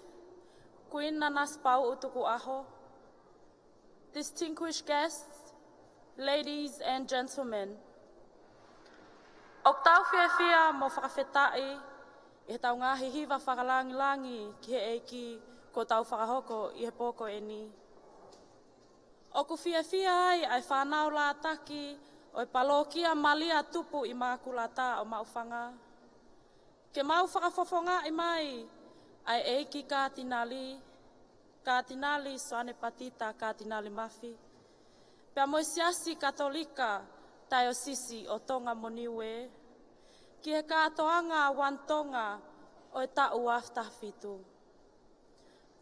Queen Nanasipauʻu Tukuʻaho, distinguished guests, ladies and gentlemen. ʻOku tau fiefia mo fakafetaʻi ʻi heʻetau ngaahi hiva fakalangilangi ki he ʻEiki kuo tau fakahoko ʻi he pō ko eni. ʻOku fiefia ai ʻa e fānau lātaki ʻo e Palōkia Malia Tupu ʻImakulata ʻo Maʻufanga ke mau fakafofongaʻi mai ʻa e ʻEiki Kātinali, Kātinali Soane Patita Kātinali Mafi, pea mo e Siasi Katolika Taiosisi ʻo Tonga mo Niuē, ki he kātoanga One Tonga ʻo e taʻu ua afe taha fitu.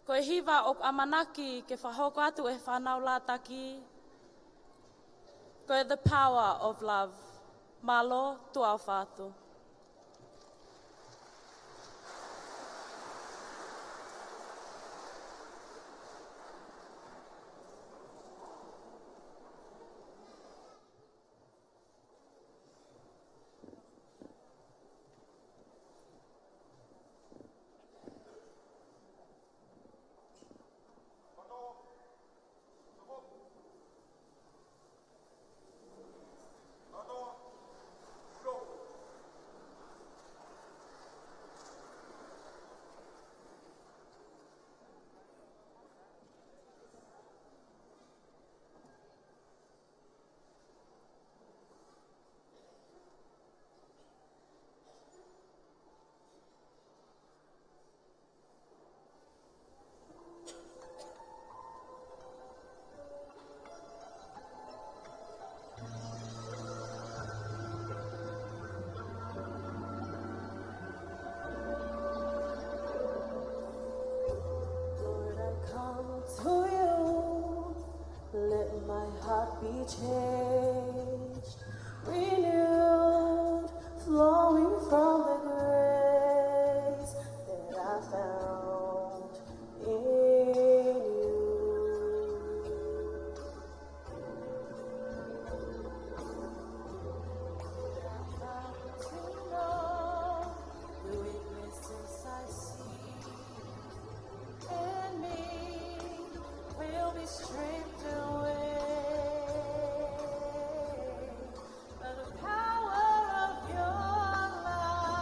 Ko e hiva ʻoku ʻamanaki ke fakahoko atu ʻe he fānau lātaki, ko e The Power of Love. Mālō, tuʻa ʻofa atu. Lord, I come to you. Let my heart be changed, renewed, flowing from the grace that I found in you. I found to know the weaknesses I see in me will be stripped away by the power of your love.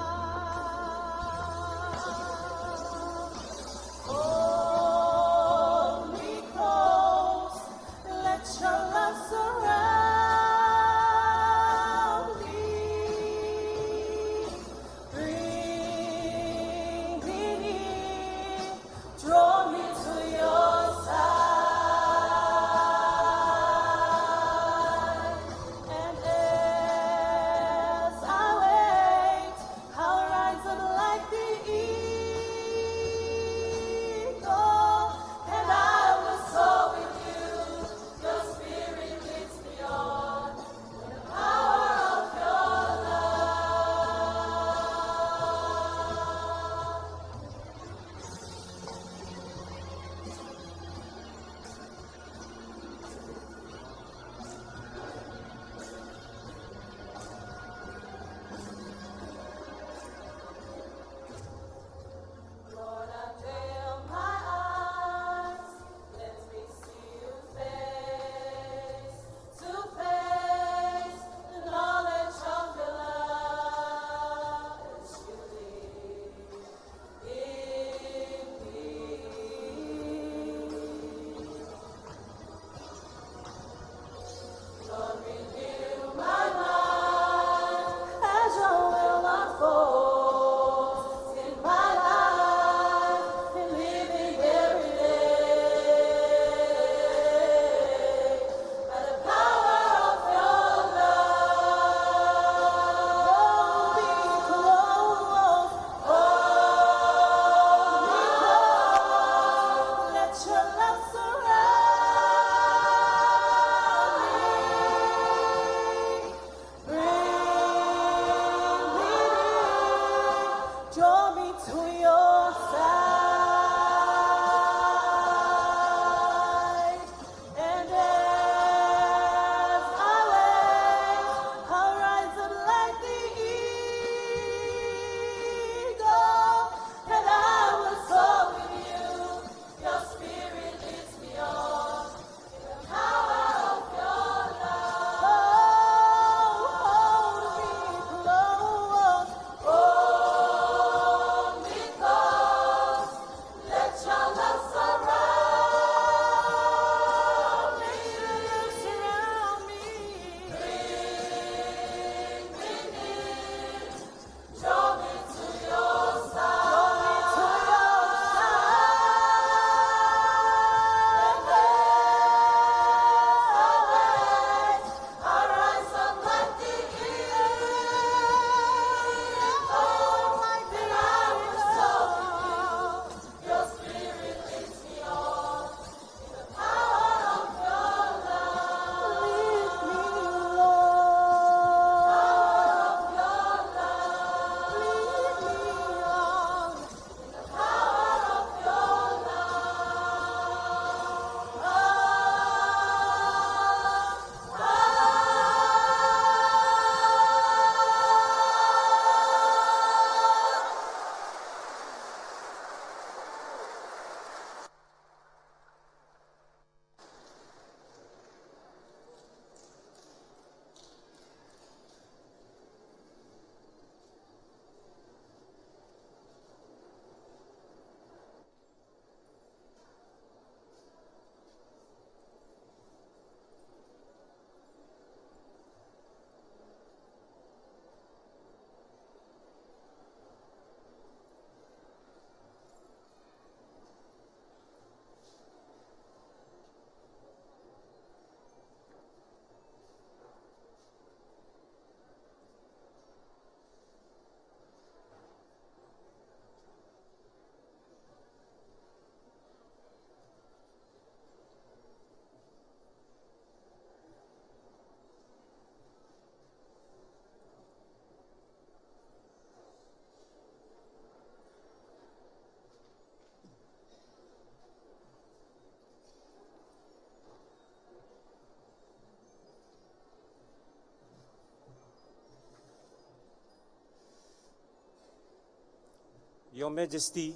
Your Majesty,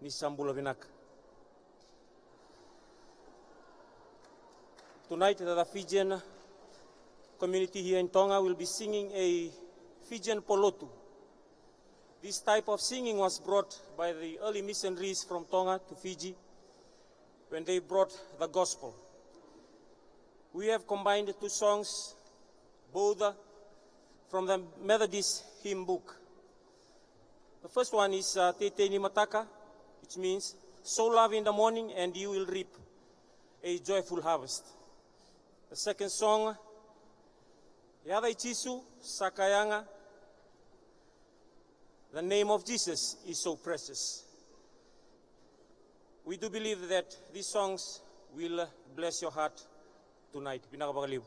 Ni Sambulo Vinaka. Tonight, the Fijian community here in Tonga will be singing a Fijian polotu. This type of singing was brought by the early missionaries from Tonga to Fiji when they brought the gospel. We have combined two songs, both from the Methodist hymn book. The first one is uh, Teitei Nimataka, which means, "Sow love in the morning and you will reap a joyful harvest." The second song, Yada i Jisu, Sakayanga, "The name of Jesus is so precious." We do believe that these songs will uh, bless your heart tonight. Vinaka vakalevu.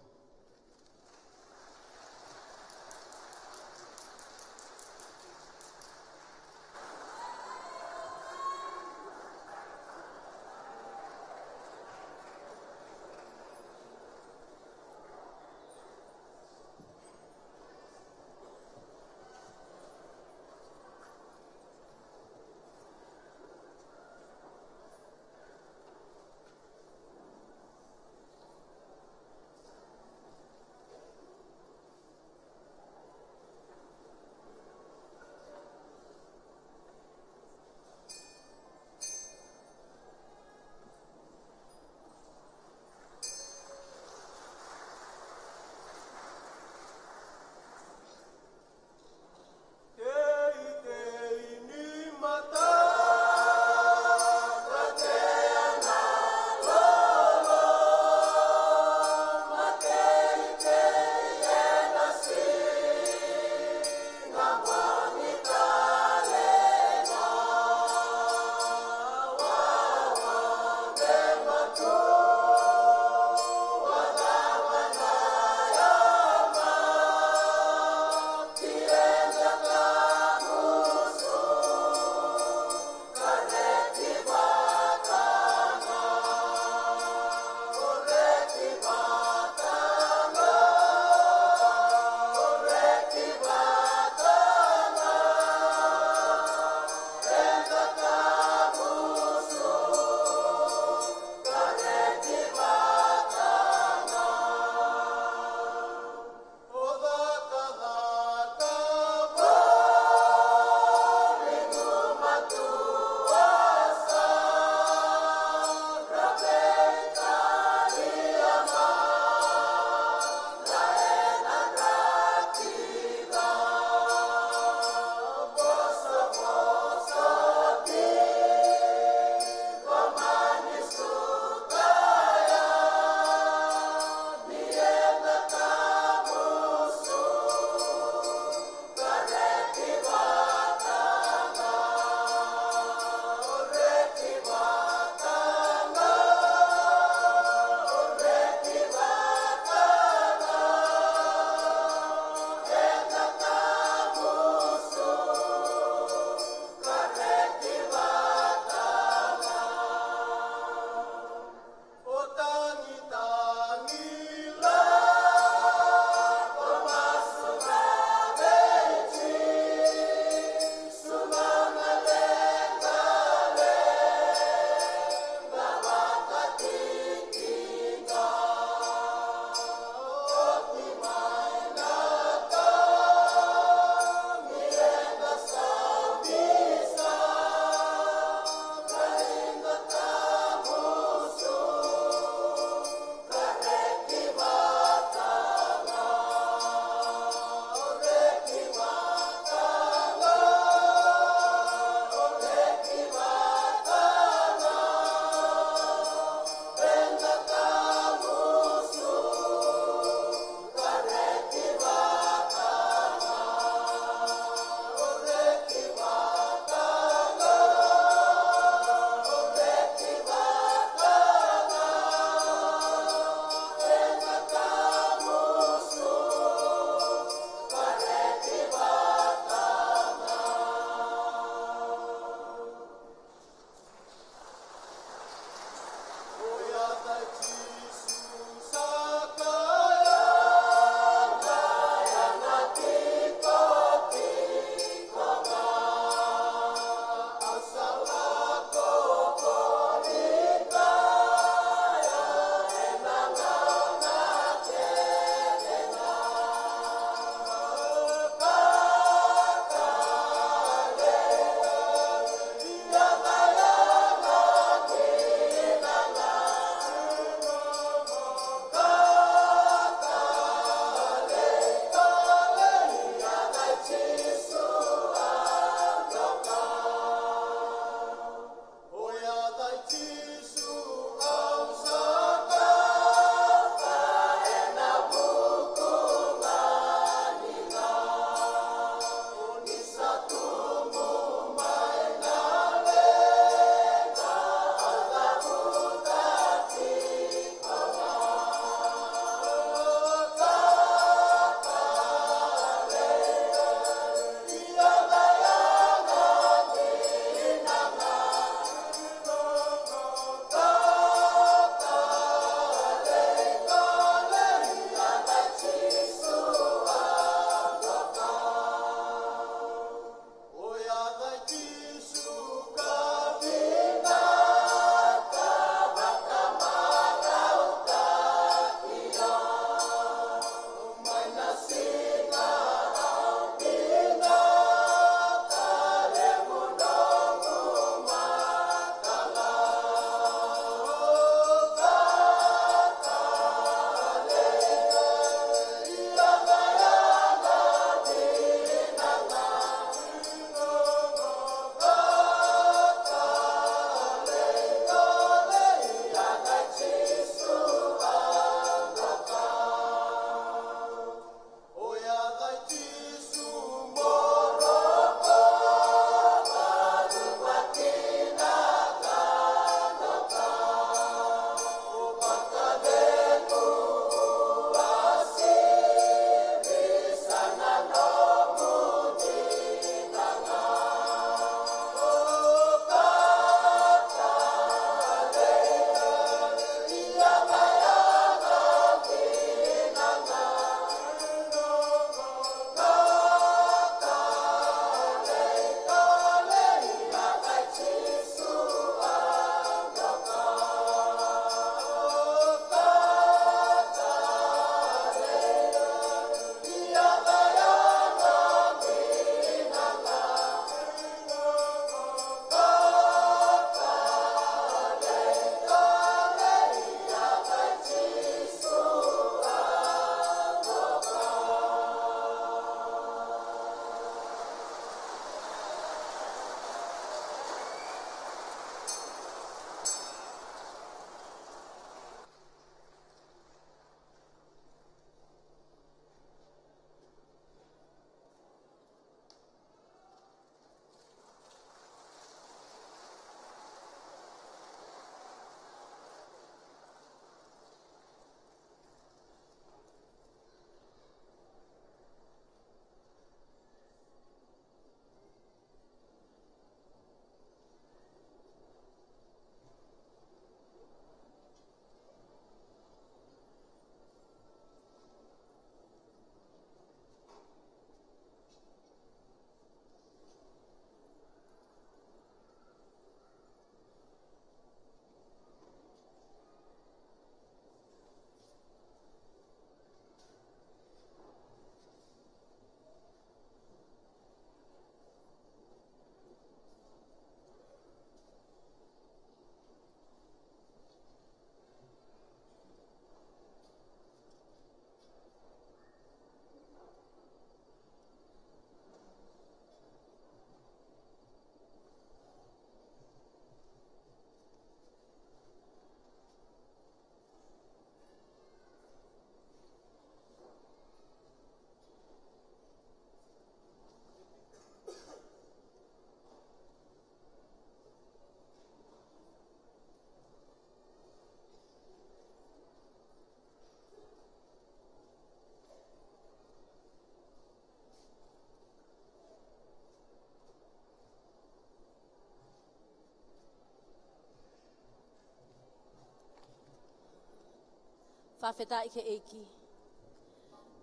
Fakafetaʻi ki he ʻEiki.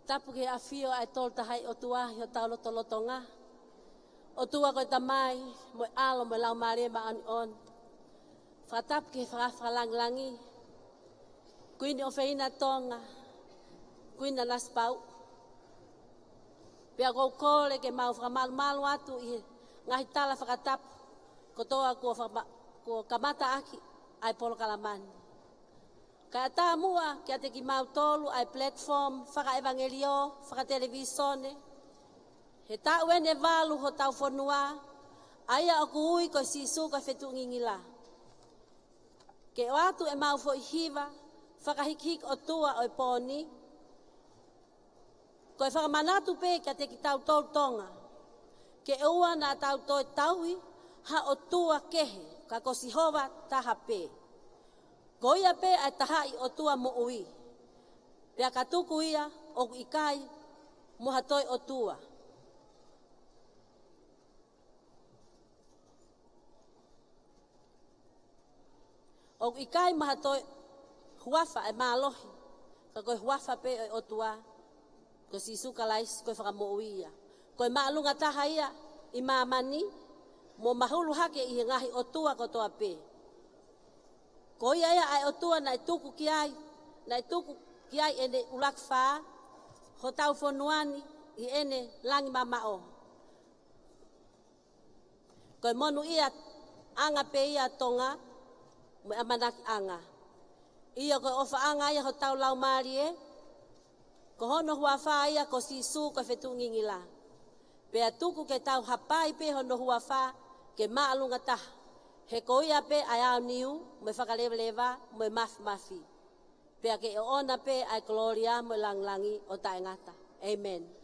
Tapu ki he ʻafio ʻa e Tolu Tahaʻi ʻOtua ʻi hotau lotolotonga. ʻOtua ko e Tamai, mo e ʻAlo, mo e Laumālie Māʻoniʻoni. Fakatapu ki he Fakalangilangi, Kuini ʻofeina Tonga, Kuini Nanasipauʻu. Pea ʻoku ou kole ke mau fakamalumalu atu ʻi he ngaahi tala fakatapu kotoa kuo fakama-, kuo kamataʻaki ʻa e polokalama ni. Kae ʻatā muʻa kiate kimautolu ʻa e platform fakaʻevangeliō, fakatelevīsone, he taʻu eni ʻe valu hotau fonua, ʻa ia ʻoku ui ko e Sīsū ko e Fetuʻu Ngingila. Ke ʻoatu ʻemau foʻi hiva fakahikihiki ʻOtua ʻo e pō ni, ko e fakamanatu pē kiate kitautolu Tonga, ke ʻoua naʻa tau toe tauhi ha ʻotua kehe, ka ko Sihova taha pē. Ko ia pē ʻa e Tahaʻi ʻOtua moʻui. Pea ka tuku ia, ʻoku ʻikai mo ha toe ʻotua. ʻOku ʻikai mo ha toe huafa ʻe mālohi, ka ko e huafa pē ʻo e ʻOtua, ko Sīsū Kalaisi, ko e Fakamoʻui ia. Ko e māʻolunga taha ia ʻi māmani, mo mahulu hake ʻi he ngaahi ʻotua kotoa pē. Ko ia ia ʻa e ʻOtua naʻe tuku ki ai, naʻe tuku ki ai ʻene ʻuluaki fā, hotau fonua ni ʻi heʻene langi mamaʻo. Ko e monūʻiaʻanga pē ia ʻa Tonga, mo e ʻamanakiʻanga. ʻIo, ko e ʻofaʻanga ia hotau laumālie, ko hono huafa ia ko Sīsū ko e Fetuʻu Ngingila. Pea tuku ke tau hapai pē hono huafa ke māʻolunga taha. He ko ia pē ʻa e aoniu, mo e fakalevaleva, mo e mafimafi. Pea ke ʻoʻona pē ʻa e kolōlia mo e langilangi ʻo taʻengata. ʻĒmeni.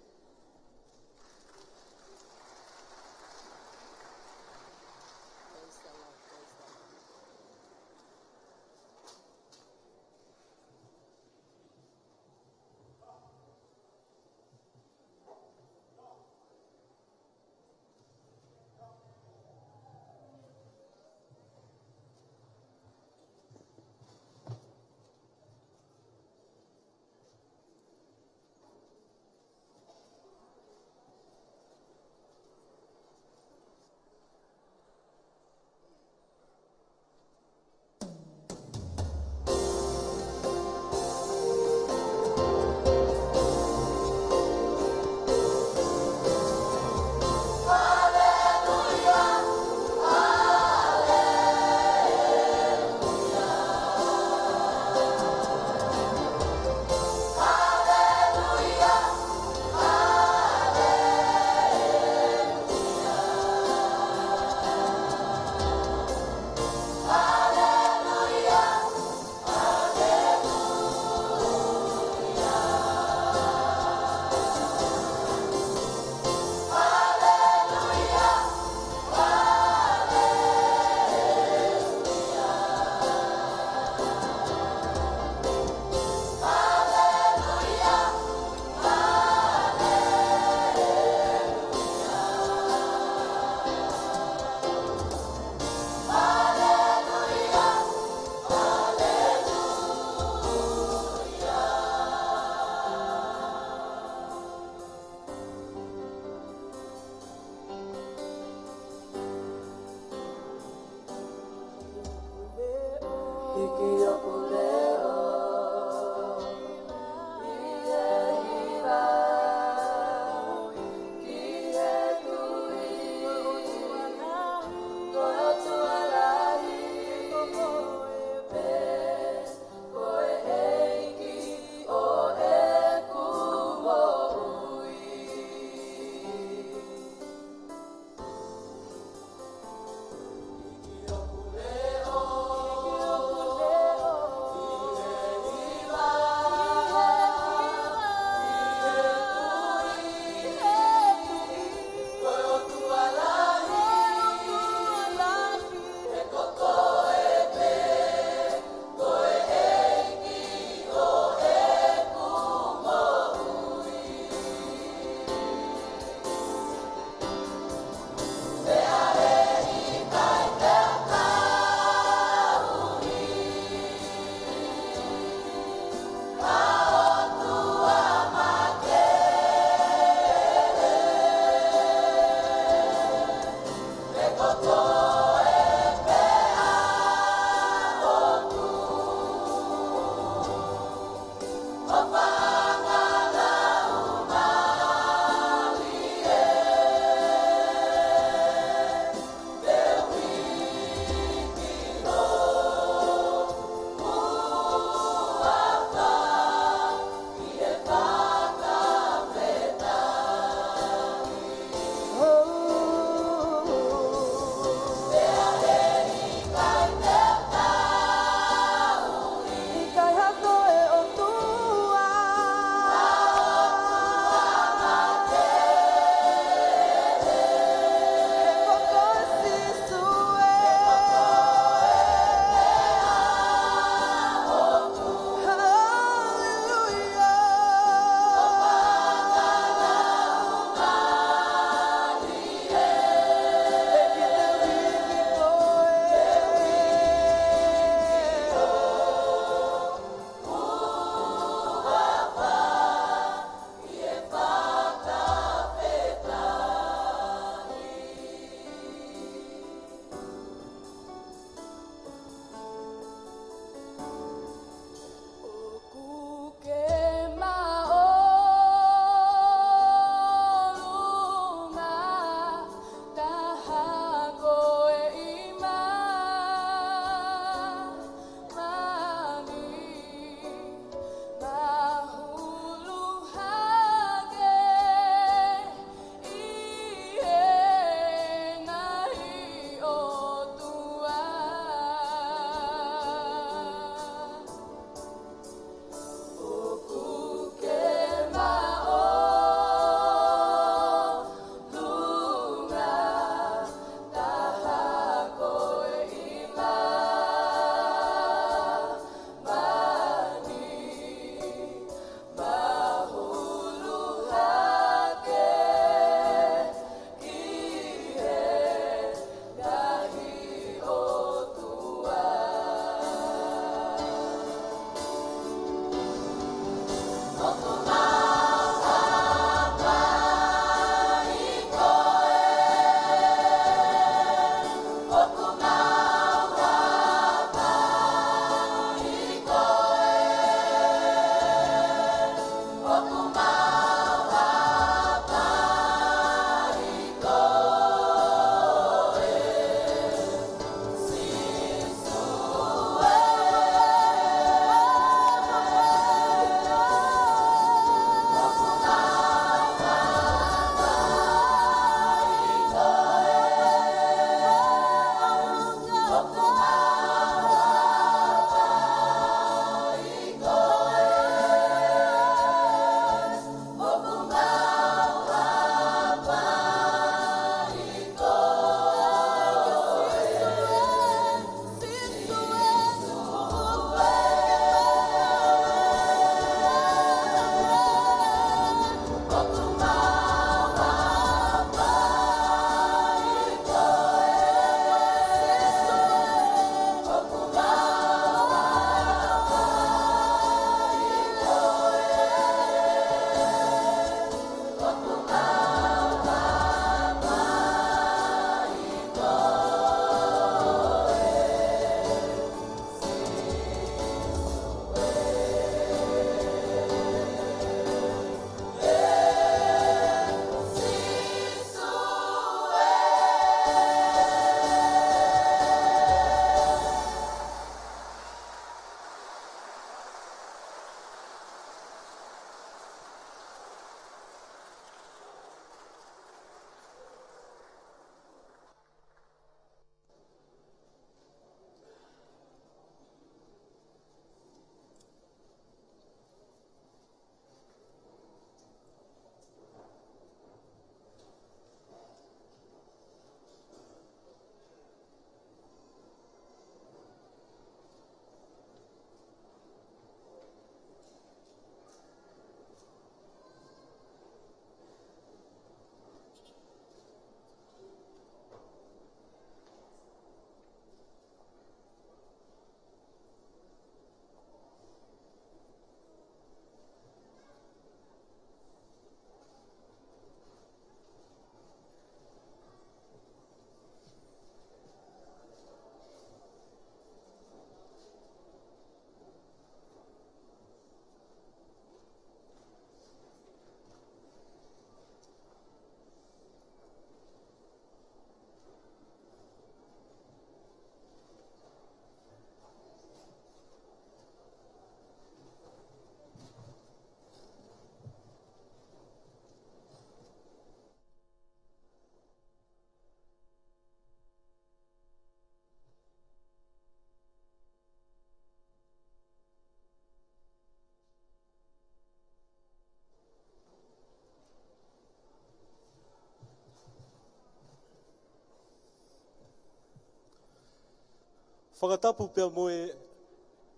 Fakatapu pea mo e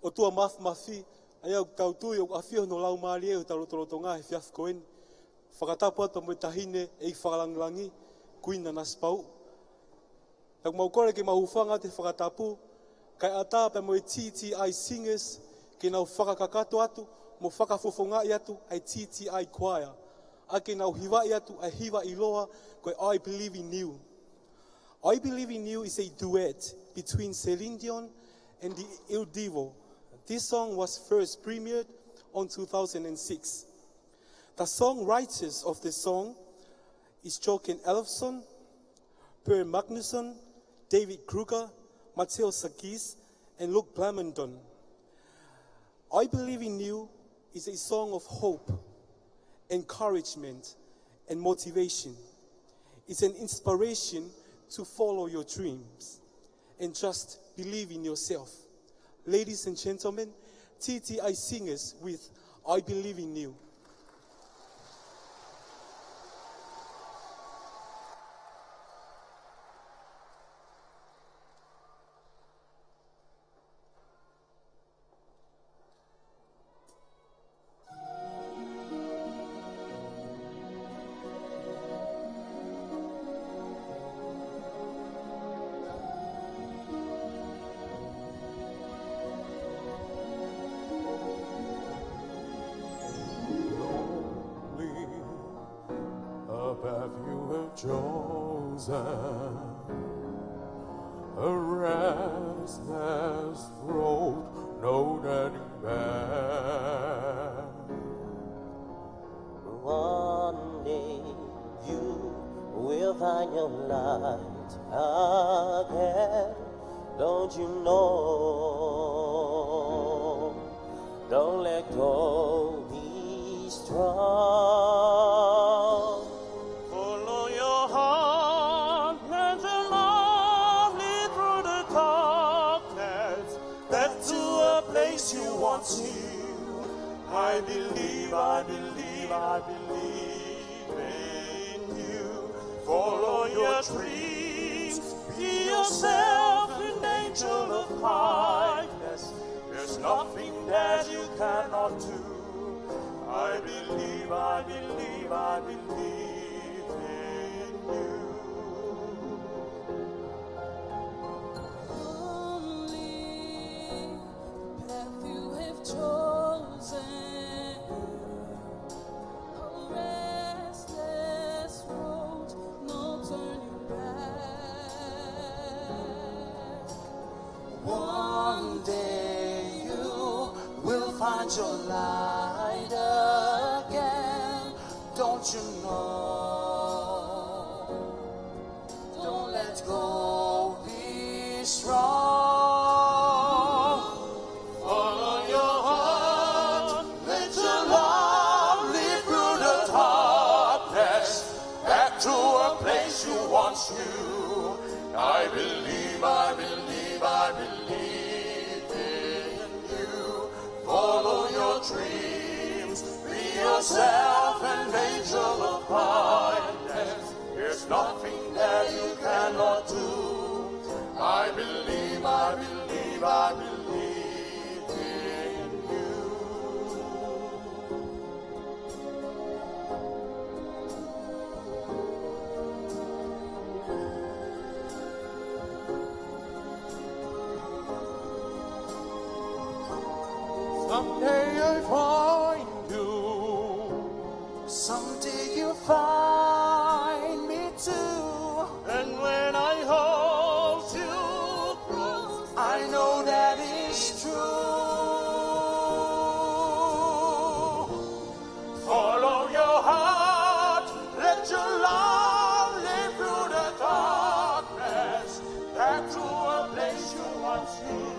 ʻOtua Māfimafi, ʻa ia ʻoku tau tui ʻoku ʻafio hono Laumālie ʻi hotau lotolotonga he efiafi ko eni. Fakatapu atu pea mo e Taʻahine ʻEiki Fakalangilangi, Kuini Nanasipauʻu. Naʻa mau kole ke mau hūfanga atu he fakatapu, kae ʻatā pea mo e T T I Singers, ke nau fakakakato atu mo fakafofongaʻi atu ʻa e T T I Choir, ʻa ia ke nau hivaʻi atu ʻa e hiva ʻiloa ko e I Believe in You. I Believe in You is a duet between Celine Dion and the Il Divo. This song was first premiered on two thousand six. The songwriters of the song is Jochen Elofsson, Per Magnusson, David Kruger, Matteo Sakis, and Luke Blamondon. I Believe in You is a song of hope, encouragement, and motivation. It's an inspiration to follow your dreams and just believe in yourself. Ladies and gentlemen, T T I Singers with I Believe in You. A path you have chosen, a restless road, no turning back. One day you will find your light again. Don't you know? Don't let go, be strong. Follow your heart, let your love lead through the darkness, back to a place you once knew. I believe, I believe, I believe in you. Follow your dreams, be yourself an angel of kindness. There's nothing that you cannot do. I believe, I believe, I believe in you. Only path you have chosen, a restless road, no turning back. One day you will find your light again. Don't you know? Don't let go, be strong. Follow your heart, let your love lead through the darkness, back to a place you once knew. I believe, I believe, I believe in you. Follow your dreams, be yourself an angel of kindness. There's nothing that you cannot do. I believe, I believe, I believe in you. Someday I find you. Someday you find me too. And when I hold you close, I know that it's true. Follow your heart, let your love lead through the darkness, back to a place you once knew.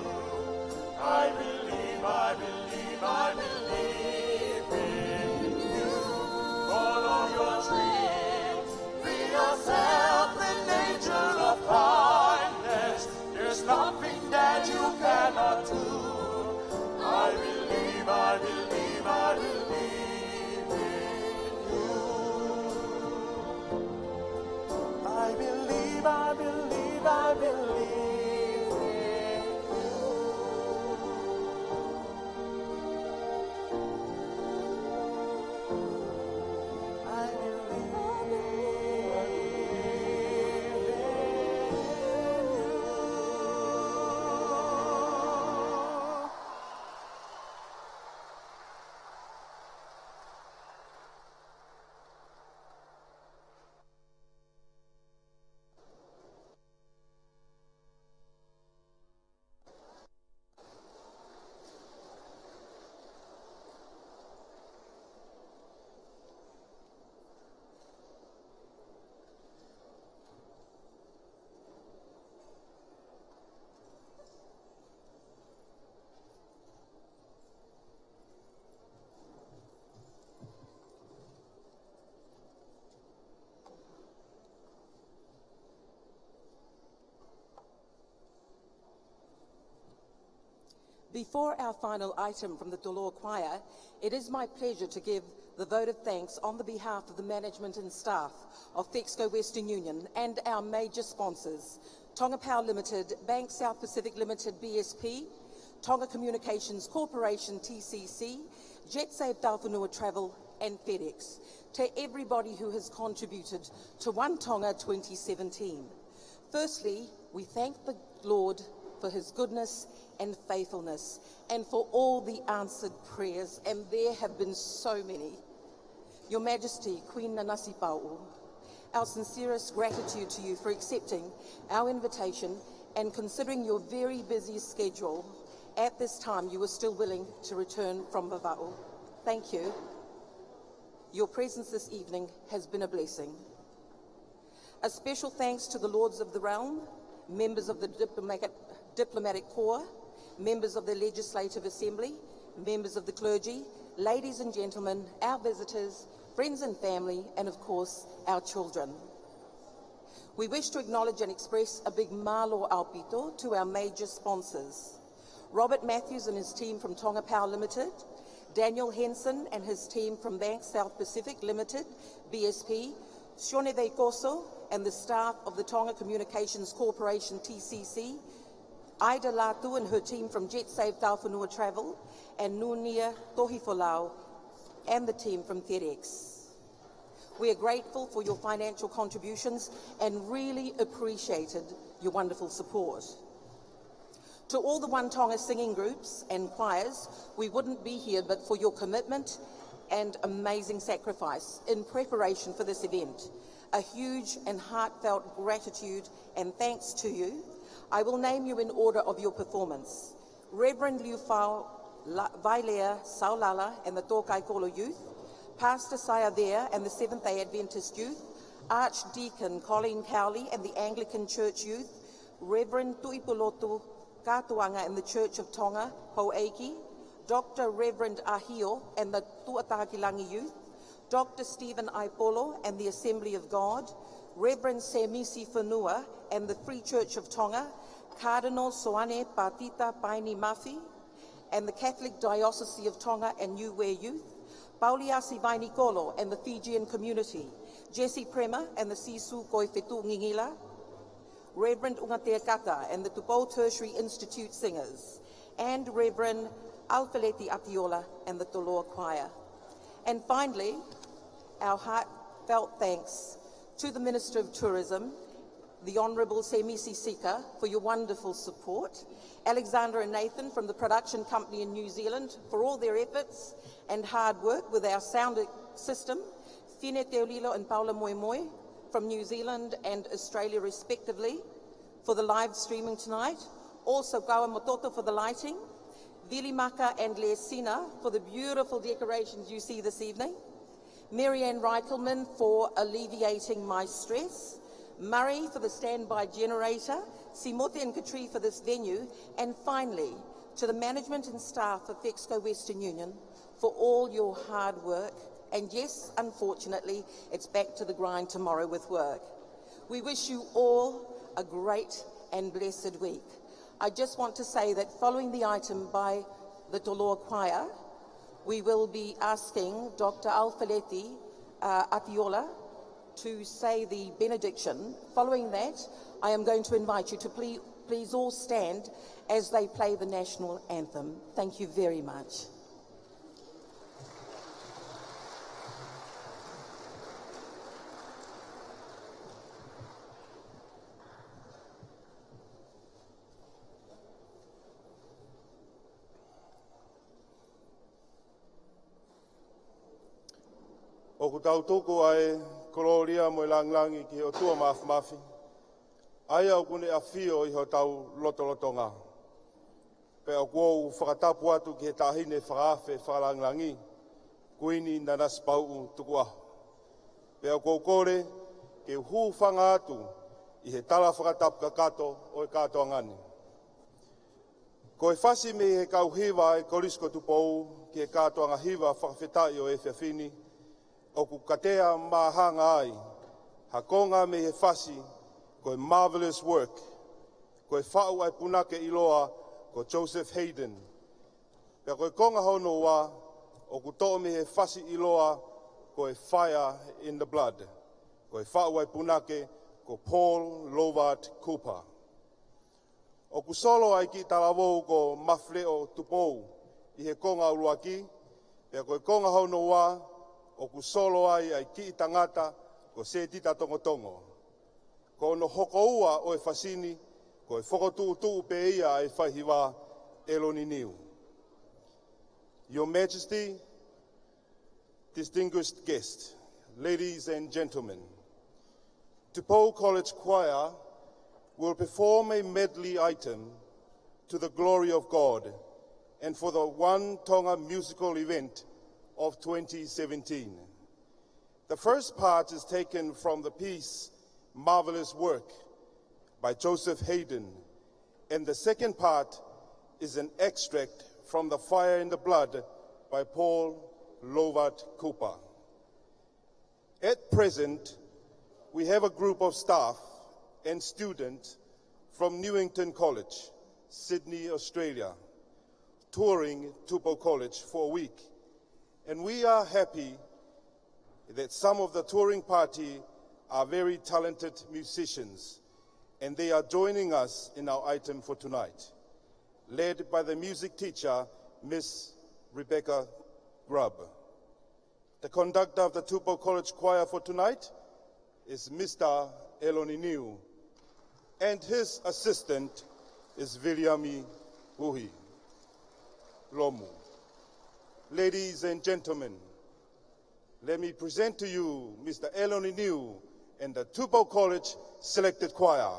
I believe, I believe, I believe in you. Follow your dreams, be yourself an angel of kindness. There's nothing that you cannot do. I believe, I believe, I believe in you. I believe, I believe, I believe in you. Before our final item from the Toloa Choir, it is my pleasure to give the vote of thanks on the behalf of the management and staff of Fexco Western Union and our major sponsors, Tonga Power Limited, Bank South Pacific Limited, B S P, Tonga Communications Corporation, T C C, JetSave Tauwhanua Travel, and FedEx, to everybody who has contributed to One Tonga twenty seventeen. Firstly, we thank the Lord for his goodness and faithfulness, and for all the answered prayers, and there have been so many. Your Majesty, Queen Nanasipauʻu, our sincerest gratitude to you for accepting our invitation and considering your very busy schedule, at this time you were still willing to return from Vavaʻu. Thank you. Your presence this evening has been a blessing. A special thanks to the Lords of the Realm, members of the diplomatic, diplomatic corps, members of the Legislative Assembly, members of the clergy, ladies and gentlemen, our visitors, friends and family, and of course, our children. We wish to acknowledge and express a big mālō ʻaupito to our major sponsors. Robert Matthews and his team from Tonga Power Limited, Daniel Henson and his team from Bank South Pacific Limited, B S P, Sione Veikoso and the staff of the Tonga Communications Corporation, T C C, Ida Latu and her team from JetSave Tauwhanua Travel, and Nunia Tohifolau and the team from FedEx. We are grateful for your financial contributions and really appreciated your wonderful support. To all the One Tonga singing groups and choirs, we wouldn't be here but for your commitment and amazing sacrifice in preparation for this event. A huge and heartfelt gratitude and thanks to you. I will name you in order of your performance. Reverend Liufau La-, Vailea Saulala and the Tōkaikolo Youth, Pastor Saia Vea and the Seventh-day Adventist Youth, Archdeacon Colleen Cowley and the Anglican Church Youth, Reverend Tuʻipulotu Katuanga and the Church of Tonga, Houʻeiki, Doctor Reverend Ahio and the Tuʻatakilangi Youth, Doctor Stephen Aipolo and the Assembly of God, Reverend Semisi Fonua and the Free Church of Tonga, Cardinal Soane Patita Paini Mafi and the Catholic Diocese of Tonga and Niue Youth, Pauliasi Vainikolo and the Fijian community, Jesse Prema and the Sisu Koifetu Ngingila, Reverend Ungatea Kata and the Tupou Tertiary Institute Singers, and Reverend Alfeleti Atiola and the Toloa Choir. And finally, our heartfelt thanks to the Minister of Tourism, the Honourable Semisi Sika, for your wonderful support, Alexander and Nathan from the production company in New Zealand for all their efforts and hard work with our sound system, Fine Teolilo and Paula Moemoe from New Zealand and Australia respectively for the live streaming tonight. Also, Gawa Mototo for the lighting, Vili Maka and Lesina for the beautiful decorations you see this evening, Mary Ann Reichelman for alleviating my stress, Murray for the standby generator, Simote and Katri for this venue, and finally, to the management and staff of Fexco Western Union for all your hard work. And yes, unfortunately, it's back to the grind tomorrow with work. We wish you all a great and blessed week. I just want to say that following the item by the Toloa Choir, we will be asking Doctor Alfeleti, uh, Atiola to say the benediction. Following that, I am going to invite you to please, please all stand as they play the national anthem. Thank you very much. ʻOku tau tuku ʻa e kolōlia mo e lāngilangi ki he ʻOtua Māfimafi, ʻa ia ʻoku ne ʻafio ʻi hotau lotolotonga. Pea ʻoku ou fakatapu atu ki he Taʻahine Fakaafe Fakalāngilangi, Kuini Nanasipauʻu Tukuʻaho. Pea ʻoku ou kole ke u hūfanga atu ʻi he tala fakatapu kakato ʻo e kātoanga ni. Ko e fasi mei he kau hiva ʻa e Kolisi ko Tupou ki he kātoanga hiva fakafetaʻi ʻo e efiafi ni, ʻoku katea māhanga ai ha konga mei he fasi ko e Marvelous Work, ko e faʻu ʻa e punake ʻiloa ko Joseph Haydn, Pea ko e konga hono ua, ʻoku toʻo mei he fasi ʻiloa ko e Fire in the Blood, ko e faʻu ʻa e punake ko Paul Lovart Cooper. ʻOku solo ʻa e kiʻi talavou ko Mafileʻo Tupou ʻi he konga ʻuluaki, pea ko e konga hono ua, ʻoku solo ai ʻa e kiʻi tangata ko Setita Tongotongo. Ko hono hoko ua ʻo e fasi ni, ko e fokotuʻutuʻu pē ia ʻa e faihiva ʻEloni Niu. Your Majesty, distinguished guests, ladies and gentlemen, Tupou College Choir will perform a medley item to the glory of God and for the One Tonga musical event of twenty seventeen. The first part is taken from the piece Marvelous Work by Joseph Haydn, and the second part is an extract from The Fire in the Blood by Paul Lovart Cooper. At present, we have a group of staff and students from Newington College, Sydney, Australia, touring Tupou College for a week, and we are happy that some of the touring party are very talented musicians, and they are joining us in our item for tonight, led by the music teacher, Miss Rebecca Grubb. The conductor of the Tupou College Choir for tonight is Mister ʻEloni Niu, and his assistant is Viliami Uhi Lomu. Ladies and gentlemen, let me present to you Mister ʻEloni Niu and the Tupou College Selected Choir.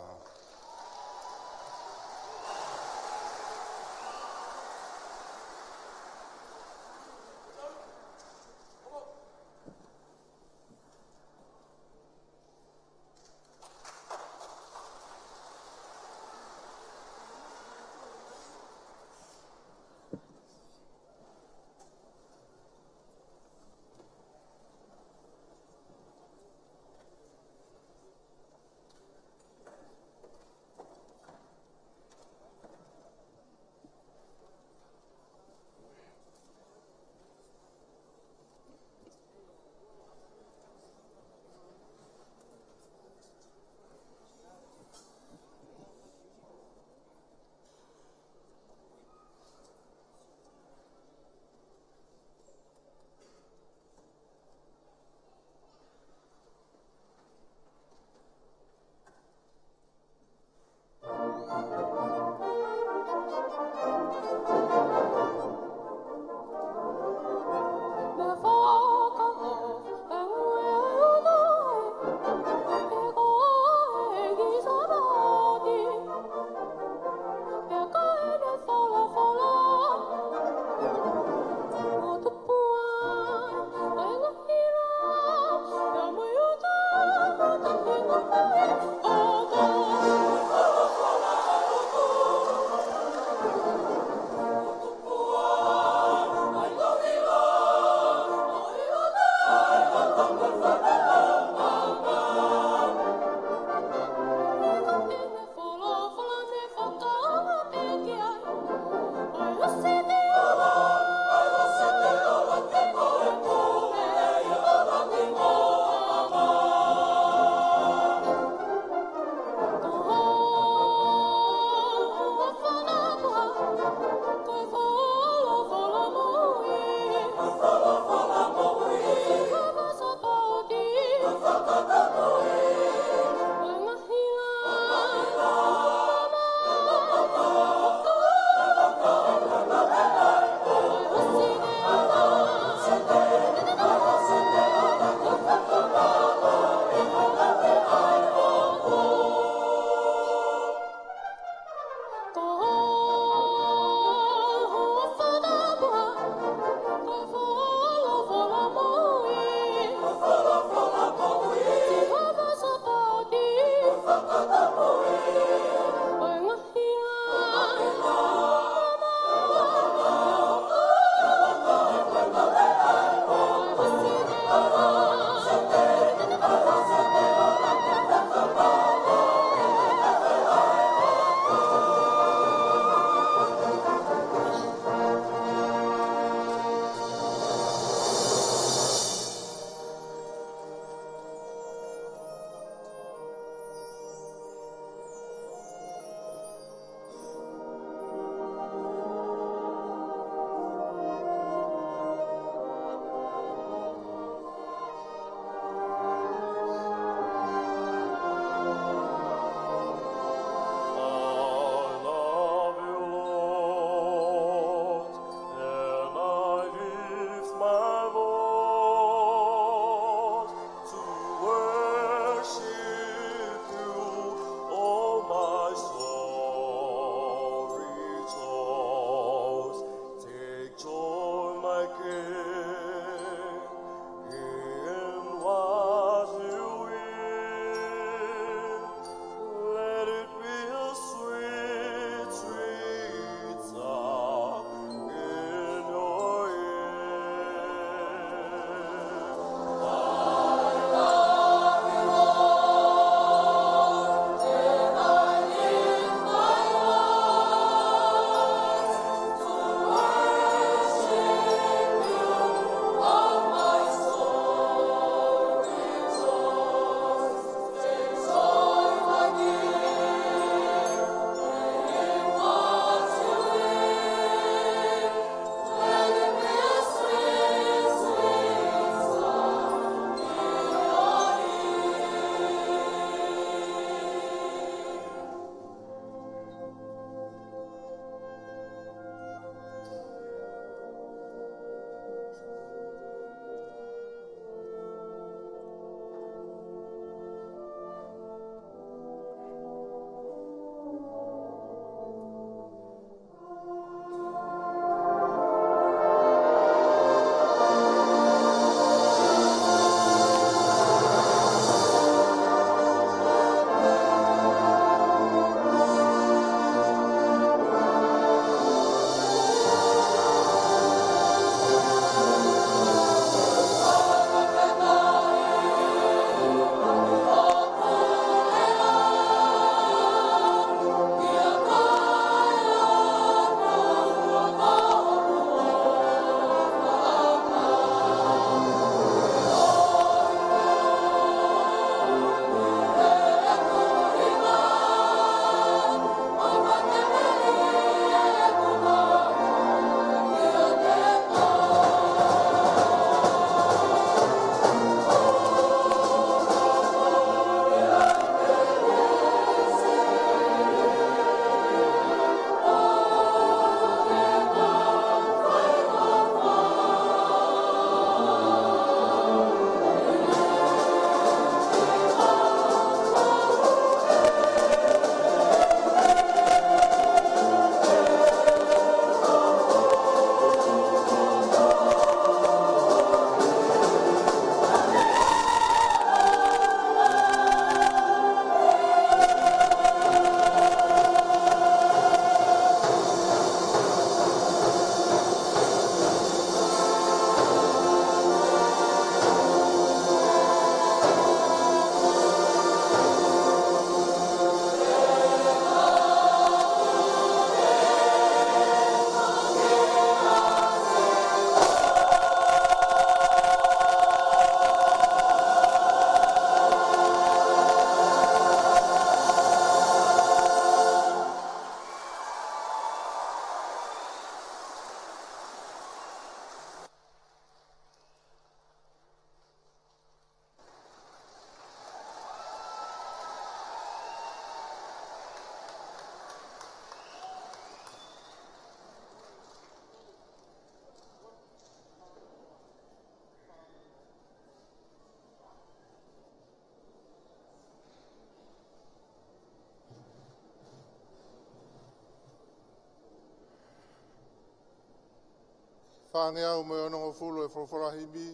Fāngeau mo e onongofulu e folofola himi,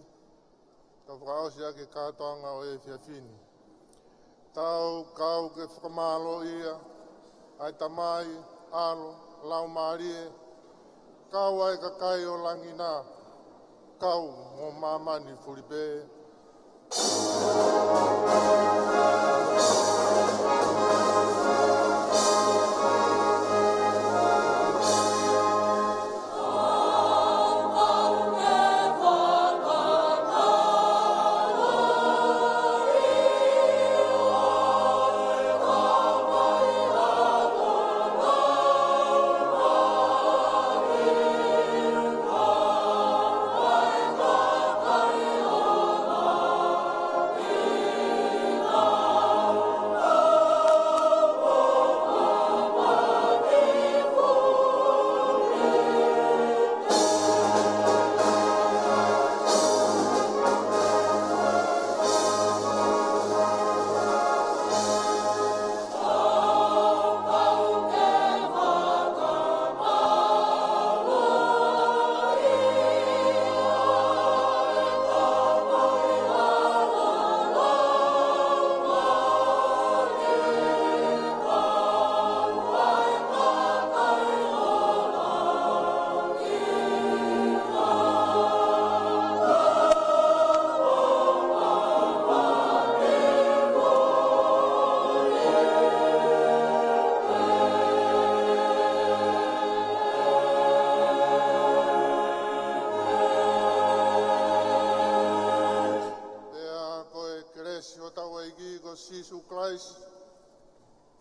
ka fakaʻosi ʻaki e kātoanga ʻo e efiafi ni. Tau kau ke fakamālōʻia ʻa e Tamai, ʻAlo, Laumālie, kau ʻa e kakai ʻo langi na, kau mo māmani fulipē. Pea ko e kelesi ʻo hotau ʻEiki ko Sīsū Kalaisi,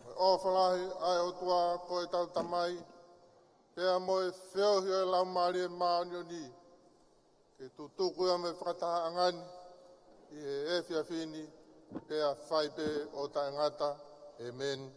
mo e ʻofa lahi ʻa e ʻOtua ko ʻetau Tamai, pea mo e feohi ʻo e Laumālie Māʻoniʻoni, ke tutuku ia mo e fakatahaʻanga ni ʻi he efiafi ni, pea fai pē ʻo taʻengata. ʻĒmeni.